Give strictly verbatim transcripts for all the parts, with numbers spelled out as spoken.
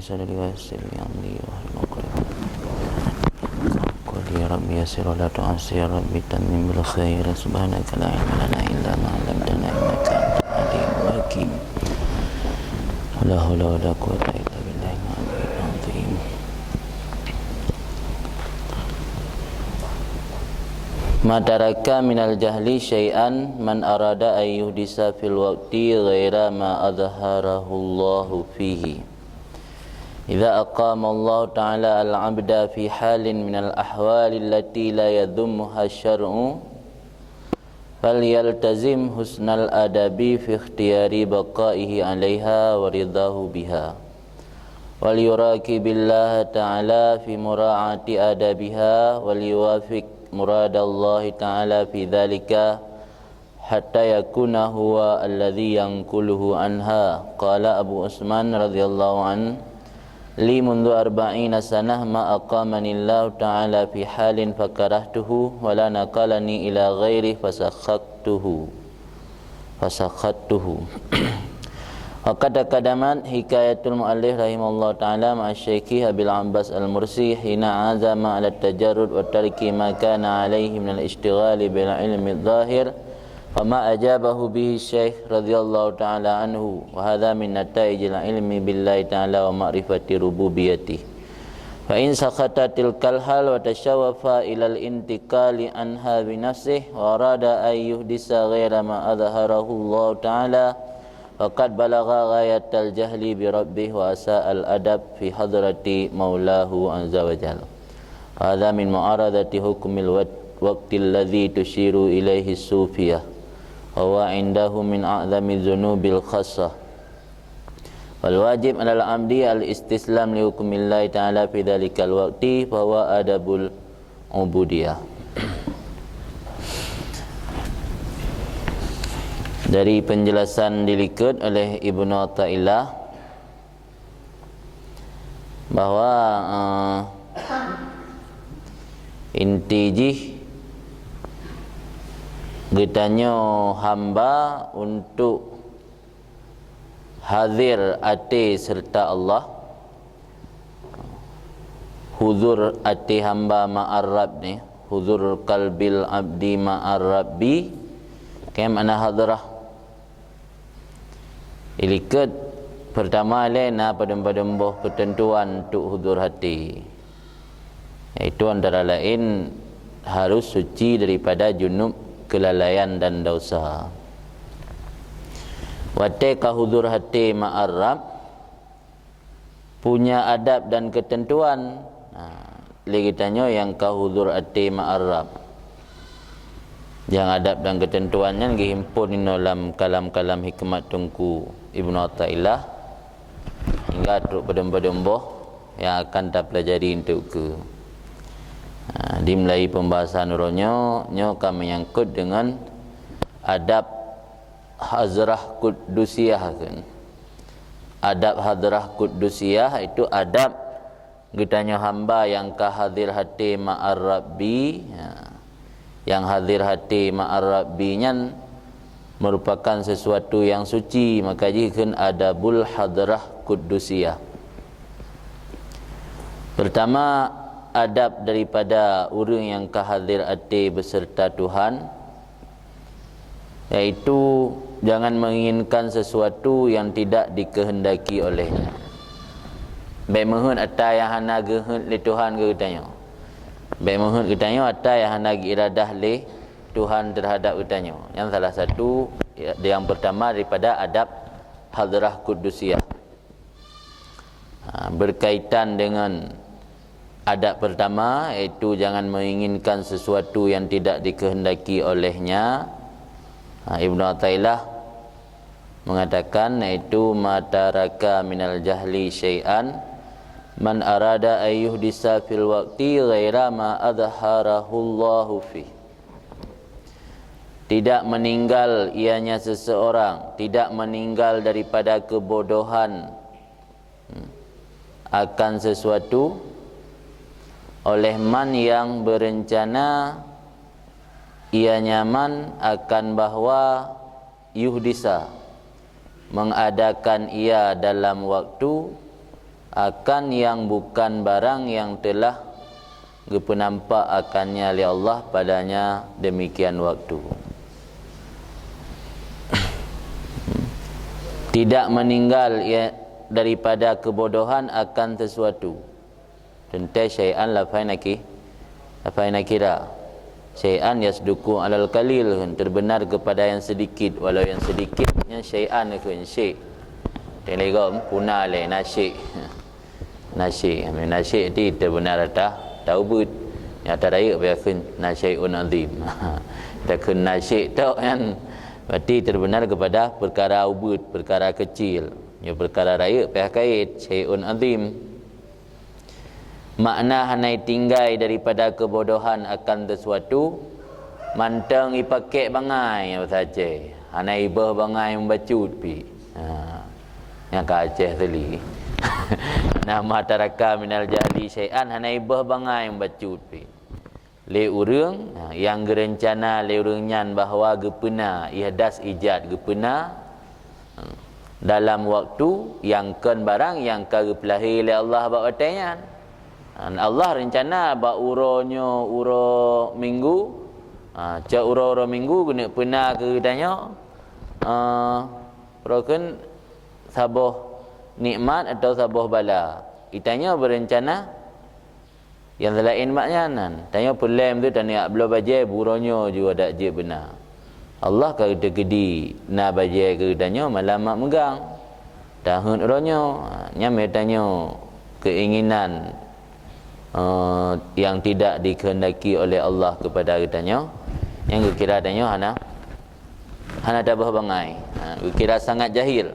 صدري ويسر لي أمري واحلل عقدة من لساني يفقهوا قولي. رب يسر ولا تعسر، رب تمم بالخير. سبحانك لا علم لنا إلا ما علمتنا إنك أنت العليم الحكيم. ولا حول ولا قوة إلا بالله العلي العظيم. ما ترك من الجهل شيئا من أراد أن يحدث في الوقت غير ما أظهره الله فيه. إذا أقام الله تعالى العبد في حال من الأحوال التي لا يذمها الشرع، فليلتزم حسن الأدب في اختيار بقائه عليها ورضاه بها، وليراقب الله تعالى في مراعاة آدابها، وليوافق مراد الله تعالى في ذلك، حتى يكون هو الذي ينقله عنها. قال أبو عثمان رضي الله عنه: لي منذ أربعين سنة ما أقامني الله تعالى في حال فكرهته، ولا نقلني إلى غيره فسخطته، فسخطته. وقد تقدمت حكاية المؤلف رحمه الله تعالى مع شيخه أبي العباس المرسي حين عزم على التجرد وترك ما كان عليه من الاشتغال بالعلم الظاهر، وما أجابه به الشيخ رضي الله تعالى عنه، وهذا من نتائج العلم بالله تعالى ومعرفة ربوبيته. فإن سخط تلك الحال وتشوف إلى الانتقال عنها بنفسه وأراد أن يحدث غير ما أظهره الله تعالى، فقد بلغ غاية الجهل بربه وأساء الأدب في حضرة مولاه عز وجل. هذا من معارضة حكم الوقت الذي تشير إليه الصوفية، وهو عندهم من أعظم الذنوب الخاصة. والواجب على العبد الاستسلام لحكم الله تعالى في ذلك الوقت، فهو أدب العبودية. Dari penjelasan dilikot oleh Ibnu Athaillah bahwa, eh, inti jih geutanyoe hamba untuk hadir até serta Allah. Huzur até hamba ma'ar Rabb ni, huzur qalbil abdi ma'ar Rabbi, kan makna hadrah. Ilikot, pertama lé na padum-padum boh keuteuntuan untuk huzur até. Yaitu antara laén harus suci daripada junub, keulalaian dan dosa. Watée ka huzur até ma'ar Rabb, punya adab dan keuteuntuan. Nah, lé geutanyoe nyang ka huzur até ma'ar Rabb. Nyang adab dan keuteuntuan nyan geuhimpon inoe lam kalam-kalam hikmat Teungku Ibnu Athaillah, hingga trok padum-padum boh nyang akan tapeulajari untuk keu. Ha, di meulayi pembahasan uroe nyoe, nyoe ka meunyangkot deungon adab hadrah qudusiyah kan. Adab hadrah qudusiyah itu adab geutanyoe hamba nyang ka hadir até ma'ar Rabbi, ya. Nyang hadir até ma'ar Rabbi nyan merupakan sesuatu yang suci, maka jih kheun adabul hadrah qudusiyah. Pertama, adab daripada ureuëng nyang ka hadir até beserta Tuhan, yaitu jangan menginginkan sesuatu yang tidak dikehendaki olehnya. Bék meuheuet ata nyang hana geuheuet lé Tuhan keu geutanyoe. Bék meuheuet geutanyoe ata nyang hana geuiradah lé Tuhan terhadap geutanyoe. Nyang salah satu, ya, yang pertama daripada adab hadrah qudusiyah. Ha, berkaitan dengan adab pertama, yaitu jangan menginginkan sesuatu yang tidak dikehendaki olehnya. Ha, Ibnu Athaillah mengatakan, yaitu, "Ma taraka minal jahli syai'an man arada an yuhdisa fil waqti ghaira ma adharahullahu fih." Tidak meninggal ianya seseorang, tidak meninggal daripada kebodohan, hmm, akan sesuatu oleh man yang berencana ianya man akan bahwa yuhdisa, mengadakan ia dalam waktu, akan yang bukan barang yang telah geupeunampak akannya lé Allah padanya demikian waktu. Tidak meninggal ia daripada kebodohan akan sesuatu. Teuntée syai'an lafai naki-, lafai nakira. Syai'an yasduqu alal qalil, terbenar kepada yang sedikit, walau yang sedikit nyan syai'an kheun syai'. Teuntée gom puna lé nasyik. Nasyik, nasyik ti terbenar ata, ata ubeut. Nyata rayeuk payah kheun nasyai'un azim. Takheun nasyik tok nyan berarti terbenar kepada perkara ubeut, perkara kecil. Nyoe perkara rayeuk payah kait, syai'un azim. Makna hana tinggai daripada kebodohan akan sesuatu, mantong ipakek bangai, bahasa Aceh. Hana ibeuh bangai mubacut pi. Ha. Nyang ka Aceh teli. Nama taraka minal jahli syai'an, hana ibeuh bangai mubacut pi. Lé ureuëng, ha, nyang geurencana lé ureuëng nyan bahwa geupeuna, ihdas ijad geupeuna, ha, dalam waktu nyang kon barang nyang ka geupeulahé lé Allah bak watée nyan. Ha, Allah reuncana bak uroe nyoe, uroe Minggu, ha, cok uroe-uroe Minggu geuneuk peuna keu geutanyoe, ha, uroe kheun saboh nikmat atau saboh bala. Geutanyoe beurencana nyang seulaén bak nyan, tanyoe peulém tu tanyoe jak bloe bajée, buroe nyoe ju adak jeuet beuna. Allah ka geuteukedi na bajée keu geutanyoe malam mak meugang. Taheuet uroe nyoe, nyan meutanyoe keinginan, eh, yang tidak dikehendaki oleh Allah kepada geutanyoe, nyang geukira tanyoe hana, hana tabeuh bangai. Ha, geukira sangat jahil.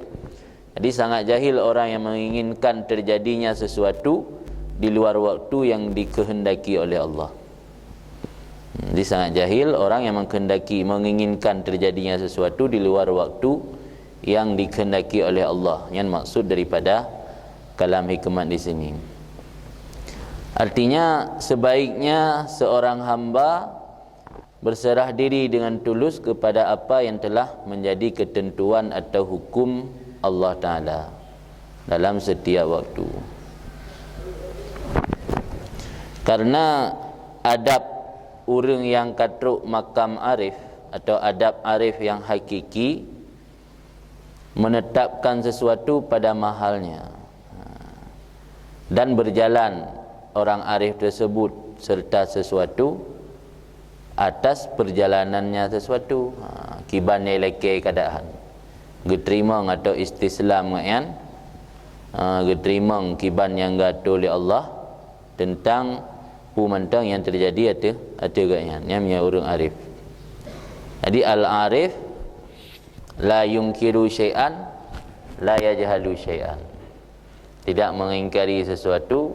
Jadi, sangat jahil orang yang menginginkan terjadinya sesuatu di luar waktu yang dikehendaki oleh Allah. Hmm, jadi, sangat jahil orang yang menghendaki, menginginkan terjadinya sesuatu di luar waktu yang dikehendaki oleh Allah. Yang maksud daripada kalam hikmat di sini. Artinya, sebaiknya seorang hamba berserah diri dengan tulus kepada apa yang telah menjadi ketentuan atau hukum Allah Taala dalam setiap waktu. Karena adab ureuëng nyang ka trok makam arif atau adab arif yang hakiki menetapkan sesuatu pada mahalnya, dan berjalan orang arif tersebut serta sesuatu atas perjalanannya sesuatu. Ha, kiban nyang lakée keadaan. Geuteurimong atau istislam nyan, ha, geuteurimong kiban nyang geuatoe lé Allah teuntang peue mantong nyang teujadi ateueh, ateueh gobnyan. Nyan meunyoe ureuëng arif. Jadi, al-arif la yungkiru syai'an, la yajhalu syai'an. Tidak mengingkari sesuatu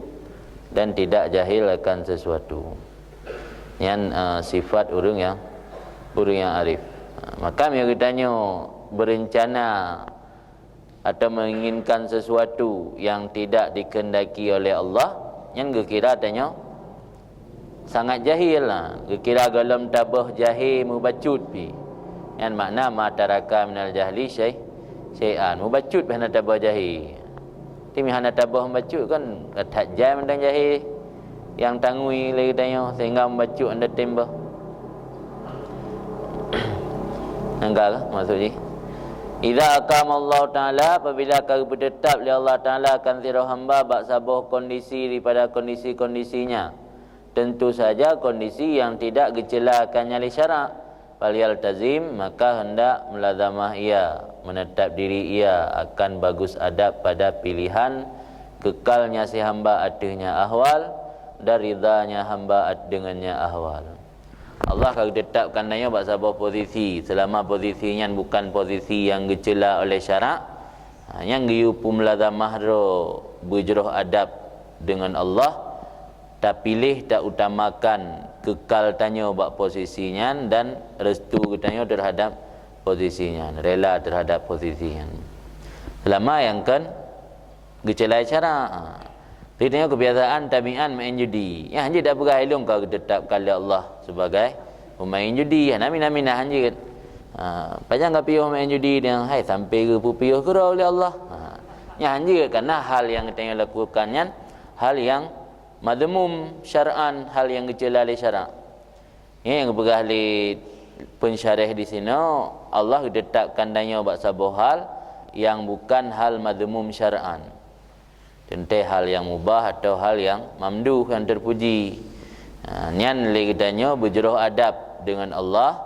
dan tidak jahil akan sesuatu. Nyan, eh, sifat ureuëng nyang, ureuëng nyang arif. Ha, maka meunyoe geutanyoe berencana atau menginginkan sesuatu yang tidak dikehendaki oleh Allah, nyan geukira tanyoe sangat jahil, ha. Geukira gohlom tabeuh jahé mubacut pi. Nyan makna ma taraka minal jahli syai-, syai'an. Mubacut pi hana tabeuh jahé. Tapi hana tabeuh mubacut kan, ka that jai mantong jahé nyang tangui lé geutanyoe, sehingga mubacut hana tem beuh. Nyang ka maksud jih. Idza aqamallahu ta'ala, apabila ka geupeuteutap lé Allah Ta'ala akan sidroe hamba bak saboh kondisi daripada kondisi-kondisinya, tentu saja kondisi yang tidak geuceulakannya lé syarak, falyaltazim, maka hendak mulazamah ia, menetap diri ia akan bagus adab pada pilihan kekalnya si hamba ateuehnya ahwal dan ridhanya hamba at-, dengannya ahwal. Allah ka geuteutapkan tanyoe bak saboh posisi, seulama posisi nyan bukan posisi nyang geuceula oleh syarak, ha, nyang geuyue peumulazamah droe beujroh adab deungon Allah, tapiléh, tautamakan keukal tanyoe bak posisi nyan dan restu geutanyoe teuhadab posisi nyan, rela teuhadab posisi nyan. Seulama nyang kon geuceulai syarak. Jadi tanyoe keubiasaan tabiat maén judi. Nyan hanjeuet tapeugah ilong ka geuteutapkan lé Allah sibagai peumaén judi. Hana minah-minah hanjeuet. Ha, pajan ka piôh maén judi nyan, hai sampai geupeupiôh keudroe lé Allah. Ha, Nyan hanjeuet, karena hal nyang geutanyoe lakukan nyan hal nyang madhmum syar'an, hal nyang geucela lé syarak. Nyan nyang geupeugah lé peunsyarah di sinoe, Allah geuteutapkan tanyoe bak saboh hal nyang bukan hal madhmum syar'an. Teuntée hal nyang mubah atau hal nyang mamduh, nyang terpuji. Ha, nyan lé geutanyoe beujroh adab deungon Allah,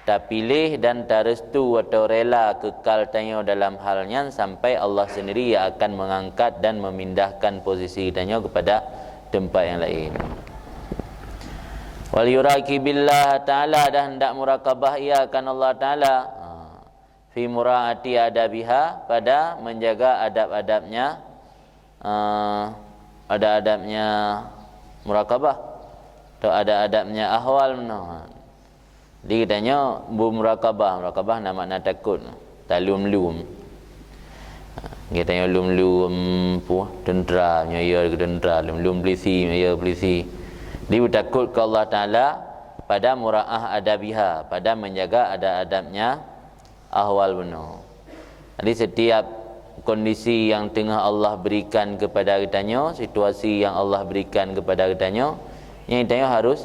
tapiléh dan tarestu atau rela keukal tanyoe dalam hal nyan sampai Allah sendiri yang akan mengangkat dan memindahkan posisi tanyoe kepada tempat yang lain. Wal yuraqibillah ta'ala, dan hendak murakabah ia akan Allah Ta'ala. Ha. Fi mura'ati adabiha, pada menjaga adab-adabnya, eh, adab-adabnya murakabah atau adab-adabnya ahwal meunoe. Jadi geutanyoe beumurakabah, murakabah na makna takot, talum-lum. Geutanyoe lum-lum puh tentera, meunyoe ya keu tentera, lum-lum polisi, meunyoe ya polisi. Jadi beutakot keu Allah Taala pada mura'ah adabiha, pada menjaga adab-adabnya ahwal bunoe. Jadi setiap kondisi yang teungoh Allah berikan kepada geutanyoe, situasi yang Allah berikan kepada geutanyoe, nyan geutanyoe harus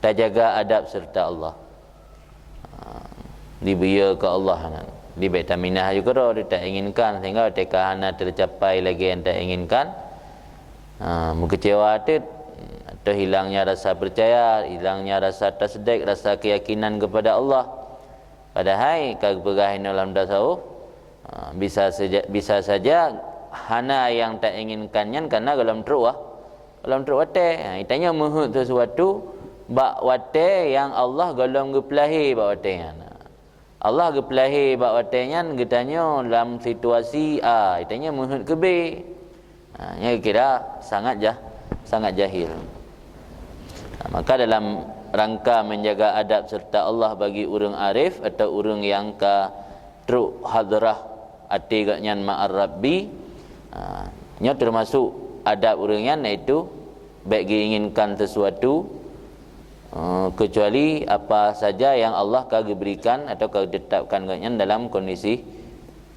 tajaga adab serta Allah. Ha, dibeu keu Allah nyan. Di bek taminah aju keudroe, di tainginkan, sehingga teuka hana tercapai lagée nyang tainginkan, ha, meukeucewa teuk, atau hilangnya rasa percaya, hilangnya rasa tasdik, rasa keyakinan kepada Allah. Padahai ka geupeugah inoe lam tasawuf, ha, bisa saja, bisa saja hana nyang tainginkan nyan karena gohlom trok wa-, gohlom trok watée. Ha, geutanyoe meuheuet sesuatu bak watée nyang Allah gohlom geupeulahé bak watée nyan. Allah geupeulahé bak watée nyan geutanyoe lam situasi A, geutanyoe meuheuet keu B. Ha, nyan kira sangat jah-, sangat jahil. Ha, maka dalam rangka menjaga adab serta Allah bagi ureuëng arif atau ureuëng nyang ka trok hadrah até gobnyan ma'ar Rabbi, ha, nyoe termasuk adab ureuëng nyan, yaitu bék geuinginkan sesuatu, eh, kecuali apa saja yang Allah ka geuberikan atau ka geutetapkan gobnyan dalam kondisi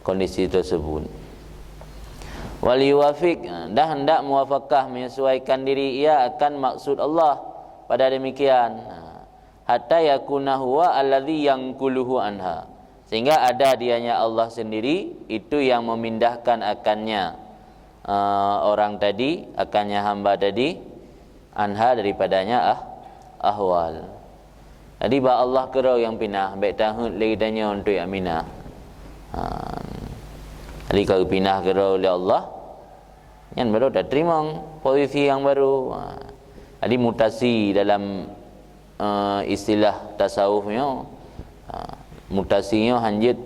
kondisi tersebut. Wal yuwafiq, dan hendak muwafakah, menyesuaikan diri ia akan maksud Allah pada demikian, hatta yakuna huwa alladzi yanquluhu anha, sehingga ada dianya Allah sendiri itu yang memindahkan akannya, eh, orang tadi, akannya hamba tadi, anha, daripadanya ah-, ahwal. Jadi bak Allah keudroe nyang pinah, bék taheuet lé geutanyoe untuk jak minah. Ha. Jadi ka geupinah keudroe lé Allah, nyan baru tateurimong posisi nyang baru. Ha. Jadi mutasi dalam, eh, istilah tasawuf nyoe, ha, mutasi nyoe hanjeuet,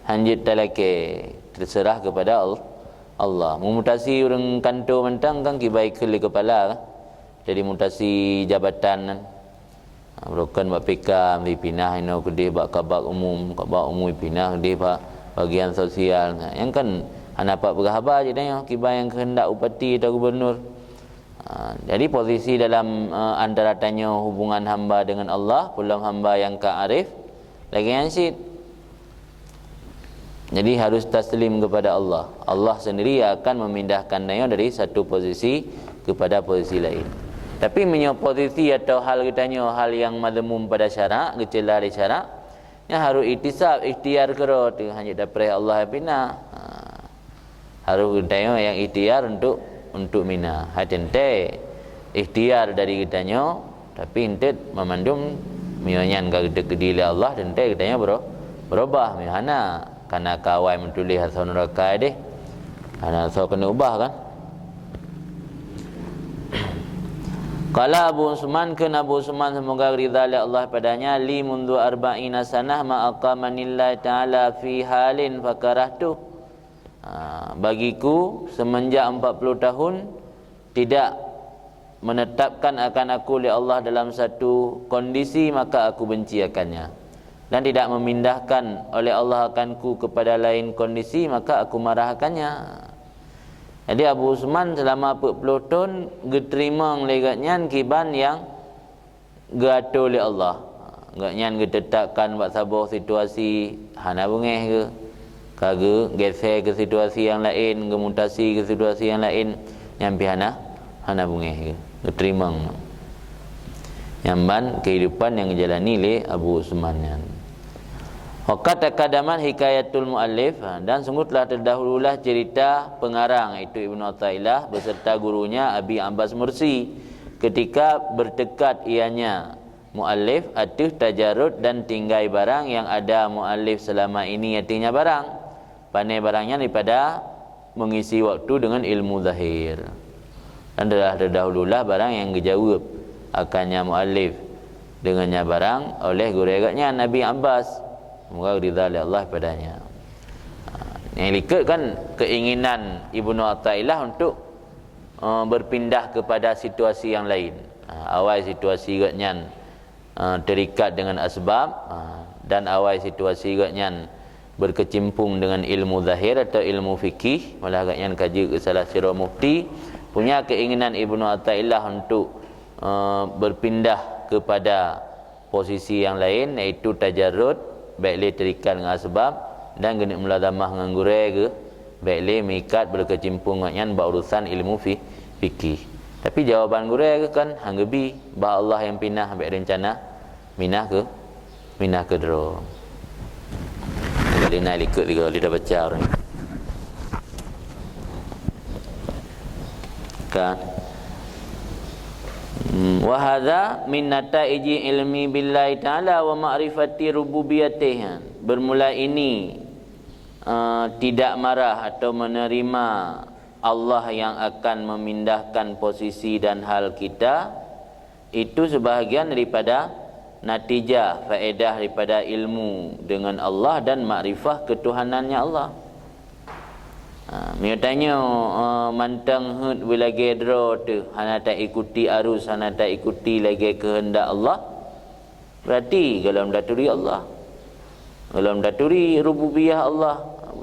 hanjeuet talakée, terserah kepada Al-, Allah. Meumutasi ureuëng kantô mantong kan kiban ikheun lé keupala, kan? Jadi mutasi jabatan nyan. Ha, beurukon bak P K, dipinah inoe keudeh bak Kabak Umum, Kabak Umum dipinah keudeh bak bagian sosial. Nah, nyan kan hana pat peugah haba cit nyoe kiban nyang keuheundak bupati atau gubunur. Ha, jadi posisi dalam, eh, antara tanyoe hubungan hamba dengan Allah, peulom hamba nyang ka arif, lagée nyan cit. Jadi harus taslim kepada Allah. Allah sendiri yang akan memindahkan tanyoe dari satu posisi kepada posisi lain. Tapi meunyoe posisi atau hal geutanyoe hal nyang mazmum pada syarak, geucela di syarak, nyan harus ihtisab, ikhtiar keudroe teuh, hana dapreh Allah pinah. Ha. Harus geutanyoe nyang ikhtiar untuk, untuk mina. Hai teuntée ikhtiar dari geutanyoe, tapi entet mamandum meunyoe nyan ka geuteukeudi lé Allah, teuntée geutanyoe beuro-, beurubah. Meunyoe hana, kana ka awai meutuléh asoe neuraka deh. Hana asoe keuneuk ubah kan? Qala Abu Usman, kheun Abu Usman, semoga ridha lé Allah padanya, li mundu arba'ina sanah ma aqamanillahu ta'ala fi halin fakarahtu. Ha, bagiku, semenjak empat puluh tahun tidak menetapkan akan aku lé Allah dalam satu kondisi, maka aku benci akannya. Dan tidak memindahkan oleh Allah akanku kepada lain kondisi, maka aku marah akannya. Jadi Abu Usman selama empat puluh tahun geuteurimong lé gobnyan kiban nyang geuatoe lé Allah. Gobnyan geuteutapkan bak saboh situasi hana beungéh geuh. Ka geugeser keu situasi nyang laén, geumutasi keu situasi nyang laén, nyan pih hana, hana beungéh geu-, geuteurimong. Nyan ban kehidupan nyang geujalani lé Abu Usman nyan. Wa qad taqaddama hikayatul muallif, ha, dan sungguh telah terdahululah cerita pengarang, yaitu Ibnu Athaillah beserta gurunya Abi Abbas Mursi, ketika bertekad ianya, muallif, ateueh tajarud dan tinggai barang nyang ada muallif selama ini, artinya barang. Pané barang nyan daripada mengisi waktu dengan ilmu zahir. Dan telah terdahululah barang nyang geujaweueb akannya muallif dengannya barang oleh gurée geuhnyan Abi Abbas, semoga ridha lé Allah padanya. Ha, nyang likot kan keinginan Ibnu Athaillah untuk, eh, berpindah kepada situasi yang lain. Ha, awai situasi geuhnyan, eh, terikat dengan asbab, ha, dan awai situasi geuhnyan berkecimpung dengan ilmu zahir atau ilmu fikih, malah geuhnyan ka jeuet keu salah sidroe mufti, punya keinginan Ibnu Athaillah untuk, eh, berpindah kepada posisi yang lain, yaitu tajarud, bék lé terikat ngon asbab, dan geuneuk mulazamah ngon gurée geuh, bék lé meuikat berkecimpung ngon nyan bak urusan ilmu fi-, fikih. Tapi jawaban gurée geuh kan han geubi, bah Allah nyang pinah, bék rencana minah keu, minah keudroe. Kali na likot tiga kali dah baca orang. Kan? Hmm, wa hadza min nataiji ilmi billahi ta'ala wa ma'rifati rububiyatih. Bermula ini, eh, tidak marah atau menerima Allah yang akan memindahkan posisi dan hal kita, itu sebahagian daripada natijah, faedah daripada ilmu dengan Allah dan makrifah ketuhanannya Allah. Ha, meunyoe tanyoe, eh, mantong heuet beulagée droe teuh, hana taikuti arus, hana taikuti lagée keuheundak Allah, berarti gohlom taturi Allah. Gohlom taturi rububiyah Allah.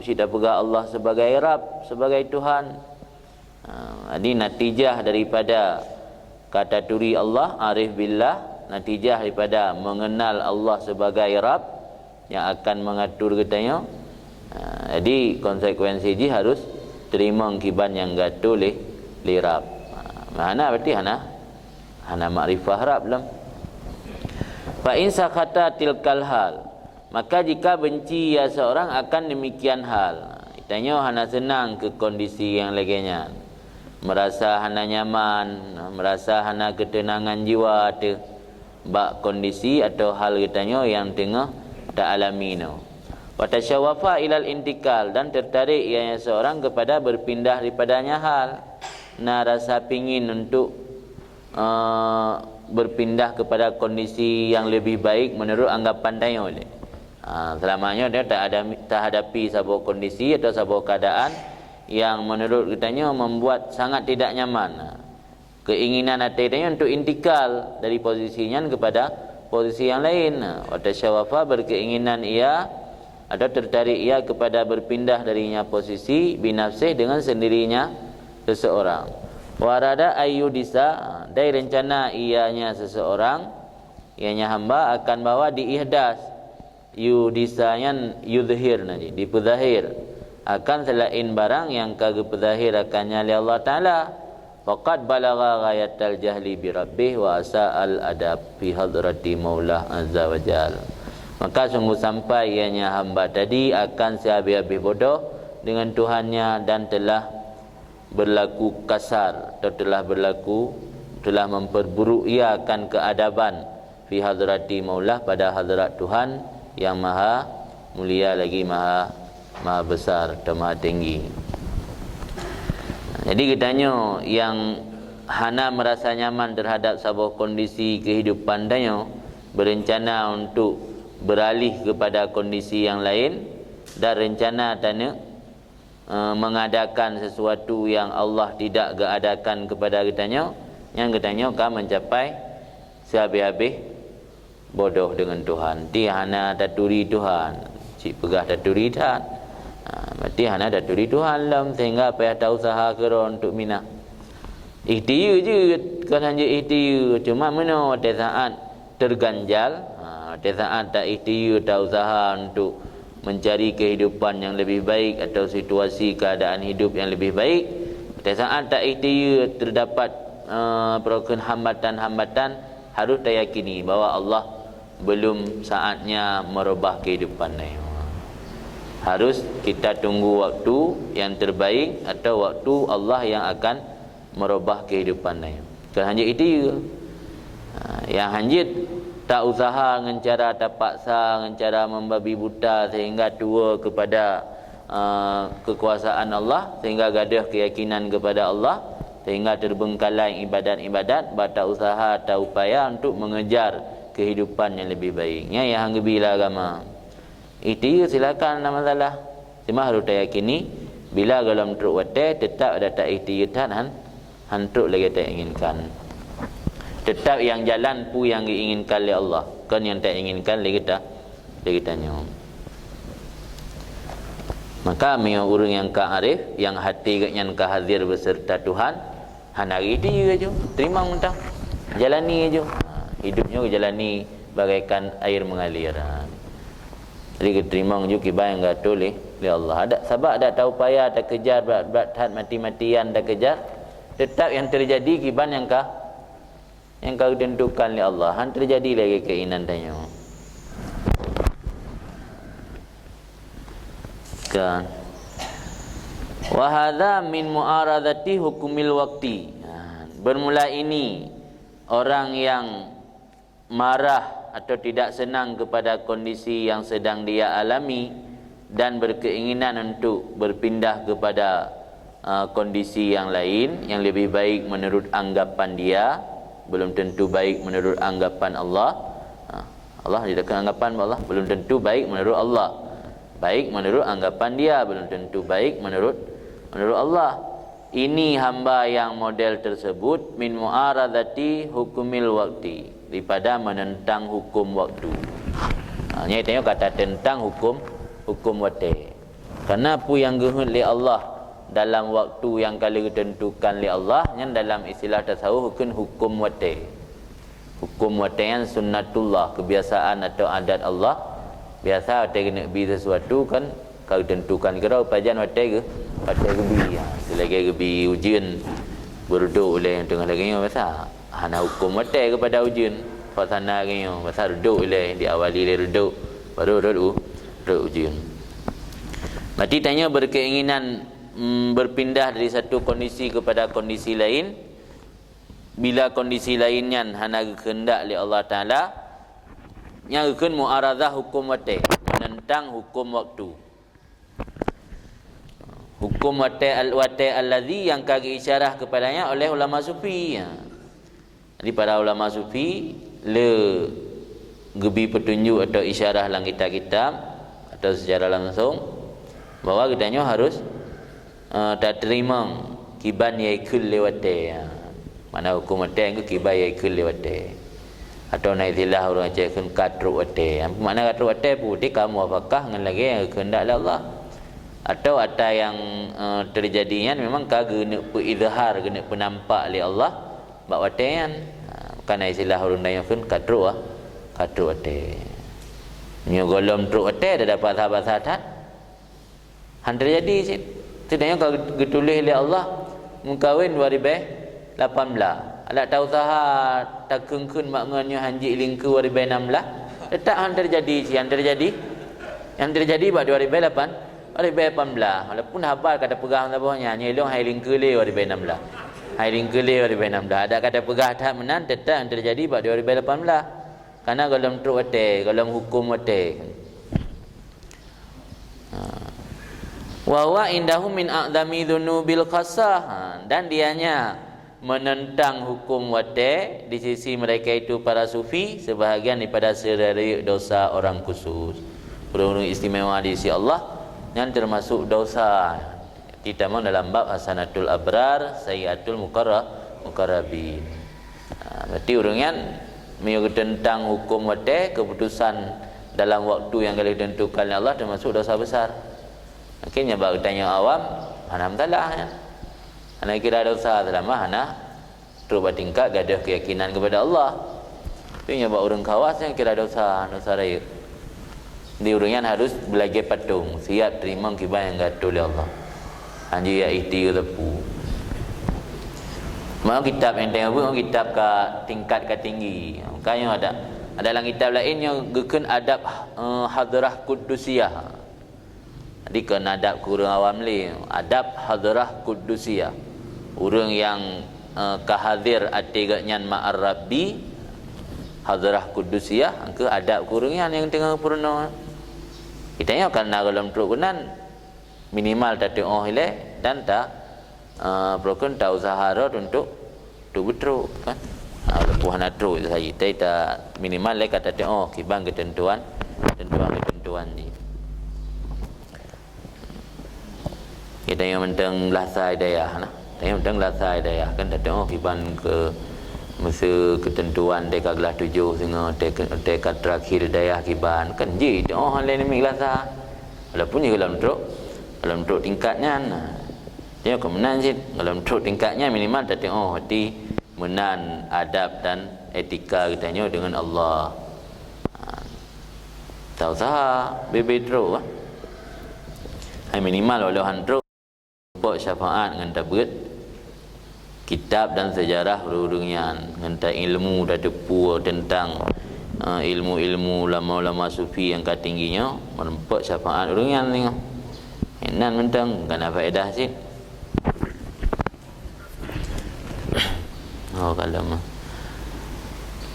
Cit tapeugah Allah sebagai Rabb, sebagai Tuhan. Ha, jadi natijah daripada ka taturi Allah, arif billah, natijah daripada mengenal Allah sebagai Rabb yang akan mengatur geutanyoe. Ha, jadi konsekuensi jih harus teurimong kiban nyang geuatoe lé, lé Rabb. Ha, hana berarti hana, hana makrifah Rabb lom. Fa in sakhata tilkal hal, maka jika benci ia seorang akan demikian hal. Tanyoe hana seunang keu kondisi nyang lagée nyan. Merasa hana nyaman, merasa hana keuteunangan jiwa teuh bak kondisi atau hal geutanyoe nyang teungoh ta-alami nyoe. Wa tasyawwafa ilal intikal, dan tertarik ianya seorang kepada berpindah daripadanya hal. Na rasa pingin untuk, eh, berpindah kepada kondisi yang lebih baik menurut anggapan tanyoe lé. Ha, selama nyoe dia tak ada, tak hadapi saboh kondisi atau saboh keadaan yang menurut geutanyoe membuat sangat tidak nyaman. Keinginan até tanyoe untuk intikal dari posisi nyan kepada posisi yang lain. Wa tasyawwafa, berkeinginan ia atau tertarik ia kepada berpindah darinya posisi binafsih dengan sendirinya seseorang. Wa arada ayyudisa, dari rencana ianya seseorang, ianya hamba akan bahwa diihdas, yudisa nyan yudhir, na jih, dipeuzahir akan selain barang nyang ka geupeuzahir akannya lé Allah Taala. Faqad balagha ghayatal jahli bi rabbih wa asa'al adab fi hadrati maulah azza wa jal. Maka sungguh sampai ianya hamba tadi akan sehabéh-habéh bodoh dengan Tuhannya dan telah berlaku kasar atau telah berlaku, telah memperburuk ia akan keadaban fi hadrati maulah, pada hadrat Tuhan yang maha mulia lagi maha, maha besar atau maha tinggi. Jadi geutanyoe yang hana merasa nyaman terhadap saboh kondisi kehidupan tanyoe, berencana untuk beralih kepada kondisi yang lain dan rencana taneuk, eh, mengadakan sesuatu yang Allah tidak geadakan kepada geutanyoe, nyan geutanyoe ka mencapai sehabéh-habéh bodoh dengan Tuhan. Ti hana taturi Tuhan, cit peugah taturi that. Ha, berarti hana taturi Tuhan lom sehingga payah tausaha keudroe untuk minah. Ikhtiyeue jeuet, kon han jeuet ikhtiyeue, cuma meunoe watée saát terganjal, ha, watée saát ta ikhtiyeue, tausaha untuk mencari kehidupan yang lebih baik atau situasi keadaan hidup yang lebih baik, pada saat tak ikhtiar terdapat, eh, peurokon hambatan-hambatan, harus tayakini bahwa Allah belum saatnya merubah kehidupan nyoe. Harus kita tunggu waktu yang terbaik atau waktu Allah yang akan merubah kehidupan nyoe. Kon hanjeuet ikhtiar. Ha, nyang hanjeuet tak usaha ngon cara tapaksa, ngon cara membabi buta sehingga tuwo kepada, eh, kekuasaan Allah, sehingga gadoh keyakinan kepada Allah, sehingga terbengkalai ibadat-ibadat, bak tak usaha, tak upaya untuk mengejar kehidupan yang lebih baik. Nyan nyang han geubi lé agama. Ikhtiar silakan, hana masalah. Cuma harus tayakini, bila gohlom trok watée, teutap ada tak ikhtiar that han, han trok lagée tak inginkan. Teutap nyang jalan peue nyang geuinginkan lé Allah, kon nyang tak inginkan lé geuta, lé geutanyoe. Maka meunyoe ureuëng nyang ka arif, nyang hati geuhnyan ka hadir beserta Tuhan, hana geuikhtiar aju, teurimong mantong. Jalani aju. Ha, hidup nyoe geujalani bagaikan air mengalir. Ha. Jadi geuteurimong aju kiban nyang geuatoe lé, lé Allah. Adak, sabab adak taupaya, takejar, brat-brat that, mati-matian takejar, teutap nyang teujadi kiban nyang ka, nyang ka geuteuntukan lé Allah. Han teujadi lagée keinginan tanyoe. Kan. Wa hadza min mu'aradati hukumil waqti. Ha, bermula ini orang yang marah atau tidak senang kepada kondisi yang sedang dia alami dan berkeinginan untuk berpindah kepada, uh, kondisi yang lain yang lebih baik menurut anggapan dia, belum tentu baik menurut anggapan Allah. Uh, Allah tidak anggapan Allah, belum tentu baik menurut Allah. Baik menurut anggapan dia, belum tentu baik menurut, menurut Allah. Ini hamba yang model tersebut min mu'aradati hukumil waqti, daripada menentang hukum waktu. Ha, nyan tanyoe kata tentang hukum, hukum watée. Karena peue nyang geuheuet lé Allah dalam waktu nyang ka lheueh geuteuntukan lé Allah, nyan dalam istilah tasawuf kheun hukum watée. Hukum watée nyan sunnatullah, kebiasaan atau adat Allah. Biasa watée geuneuk bi sesuatu kan ka geuteuntukan keudroe pajan watée geu-, watée geubi. Ha, seulagée geubi ujeuen, beurudok ulée teungoh lagée nyoe biasa. Hana hukum watée keupada ujeuen. Suasana lagée nyoe biasa rudok ulée, diawali lé rudok, baru rot u-, rot ujeuen. Berarti tanyoe berkeinginan, mm, berpindah dari satu kondisi kepada kondisi lain. Bila kondisi lain nyan hana geukheundak lé Allah Taala, nyan geukheun mu'aradhah hukum watée, menentang hukum waktu. Hukum watée al-, watée allazi nyang ka geuisyarah keupadanya oleh ulama sufi. Jadi, para ulama sufi le geubi peutunjuk atau isyarah lam kitab-kitab atau secara langsung bahwa geutanyoe harus eh, tateurimong kiban nyang ikheun lé watée. Ha. Makna hukum watée nyan kiban nyang ikheun lé watée. Atau na istilah ureuëng Aceh kheun ka trok watée. Ha, makna ka trok watée peue? Di ka muwafakah ngon lagée nyang geukheundak lé Allah. Atau ata nyang, eh, teujadi nyan memang ka geuneuk peuizhar, geuneuk peunampak lé Allah bak watée nyan. Ha, bukan na istilah ureuëng Aceh kheun ka trok, ah, ka trok watée. Nyoe gohlom trok watée dah dapat sahabat-sahabat. Han teujadi cit. Seudangkan ka geutuléh lé Allah meukawen dua ribée lapan blaih. Adak tausaha takheun-kheun mak ngon nyoe han jeuet lingkeu dua ribée nam blaih, teutap han teujadi cit, han teujadi. Han teujadi bak dua ribée lapan, dua ribée lapan blaih. Walaupun haba ka tapeugah saboh nyan, nyoe ilong hai lingkeu lé dua ribée nam blaih. Hai lingkeu lé dua ribée nam blaih. Adak ka tapeugah that meunan, teutap han teujadi bak dua ribée lapan blaih. Karena gohlom trok watée, gohlom hukum watée. Ha. Wa huwa indahum min a'zami dzunubil khassah. Ha, dan dianya menentang hukum watée di sisi mereka itu para sufi sebahagian daripada seurayeuk dosa orang khusus. Ureuëng-ureuëng istimewa di sisi Allah nyan termasuk dosa. Kita mau dalam bab hasanatul abrar, sayyiatul muqarra-, muqarrabin. Ha, berarti ureuëng nyan meunyoe geuteuntang hukum watée, keputusan dalam waktu nyang ka lheueh ditentukan lé Allah, termasuk dosa besar. Mungkin nyan bak geutanyoe awam, hana masalah nyan. Hana kira dosa selama hana trok bak tingkat gadoh keuyakinan kepada Allah. Tapi nyoe bak ureuëng khawas nyan kira dosa, dosa rayeuk. Di ureuëng nyan harus beulagée patong, siap teurimong kiban nyang geuatoe lé Allah. Hanjeuet jak ikhtiar teupeu. Maka kitab nyang tanyoe buet kitab ka tingkat ka tinggi. Makanya ada, ada lam kitab laén nyang geukheun adab, eh, hadrah qudusiyah. Jadi kon adab keu ureuëng awam lé, adab hadrah qudusiyah. Ureuëng nyang, eh, ka hadir até geuhnyan ma'ar Rabbi, hadrah qudusiyah, keu adab keu ureuëng nyan nyang teungoh peurunoe. Geutanyoe kana gohlom trok keunan, minimal tateuoh ilée dan ta, eh, peue kheun ta usaha rot untuk, untuk beutrok, kan. Ha, leupah hana trok saja, tapi ta minimal lé ka tateuoh kiban keuteuntuan, keuteuntuan-keuteuntuan jih. Geutanyoe mantong lasa hidayah nah. Tanyoe mantong lasa hidayah, kan, tateuoh kiban keu meuseu keuteuntuan teuka glah tujoh singoh teuka, teuka terakhir hidayah kiban, kan, jih teuoh lé namiet lasa. Walaupun jih gohlom trok, gohlom trok tingkat nyan. Nah, tanyoe keu meunan cit, gohlom trok tingkat nyan minimal tateuoh hati meunan adab dan etika geutanyoe deungon Allah. Ha. Ta usaha bebe trok, ah. Hai minimal walau han trok, pok syafaat ngon tabeuet kitab dan sejarah ureuëng-ureuëng nyan, ngon ta ilmu tateupeue teuntang, eh, ilmu-ilmu ulama-ulama sufi nyang ka tinggi nyoe, meureumpok syafaat ureuëng nyan singoh. Inan mantong kana faedah cit. Oh, kalau mah.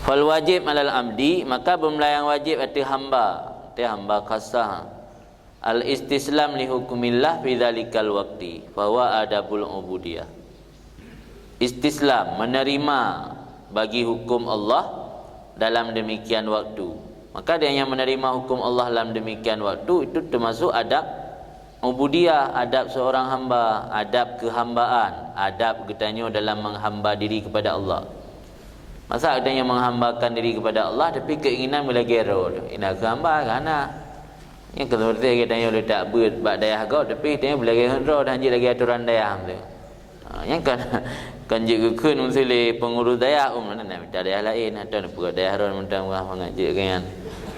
Fal wajib alal abdi, maka beumeulayang wajib ateueh hamba, ateueh hamba khasah. Al istislam li hukmillah fi dzalikal waqti, fa huwa adabul ubudiyah. Istislam, menerima bagi hukum Allah dalam demikian waktu. Maka dia yang menerima hukum Allah dalam demikian waktu, itu termasuk adab ubudiyah, adab seorang hamba, adab keuhambaan, adab geutanyoe dalam menghamba diri kepada Allah. Masa geutanyoe menghambakan diri kepada Allah, tapi keinginan beulagée droe, indak keu hamba, hana. Nyang keu seperti geutanyoe letak beuet bak dayah gob, tapi tanyoe beulagée ngon droe dan jih lagée atoran dayah tu. Ha, nyang kan, kan jeuet geukheun meuseu lé pengurus dayah, um, na, na mita dayah laén, atau na peugah dayah droe mantong wah mangat jeuet kan.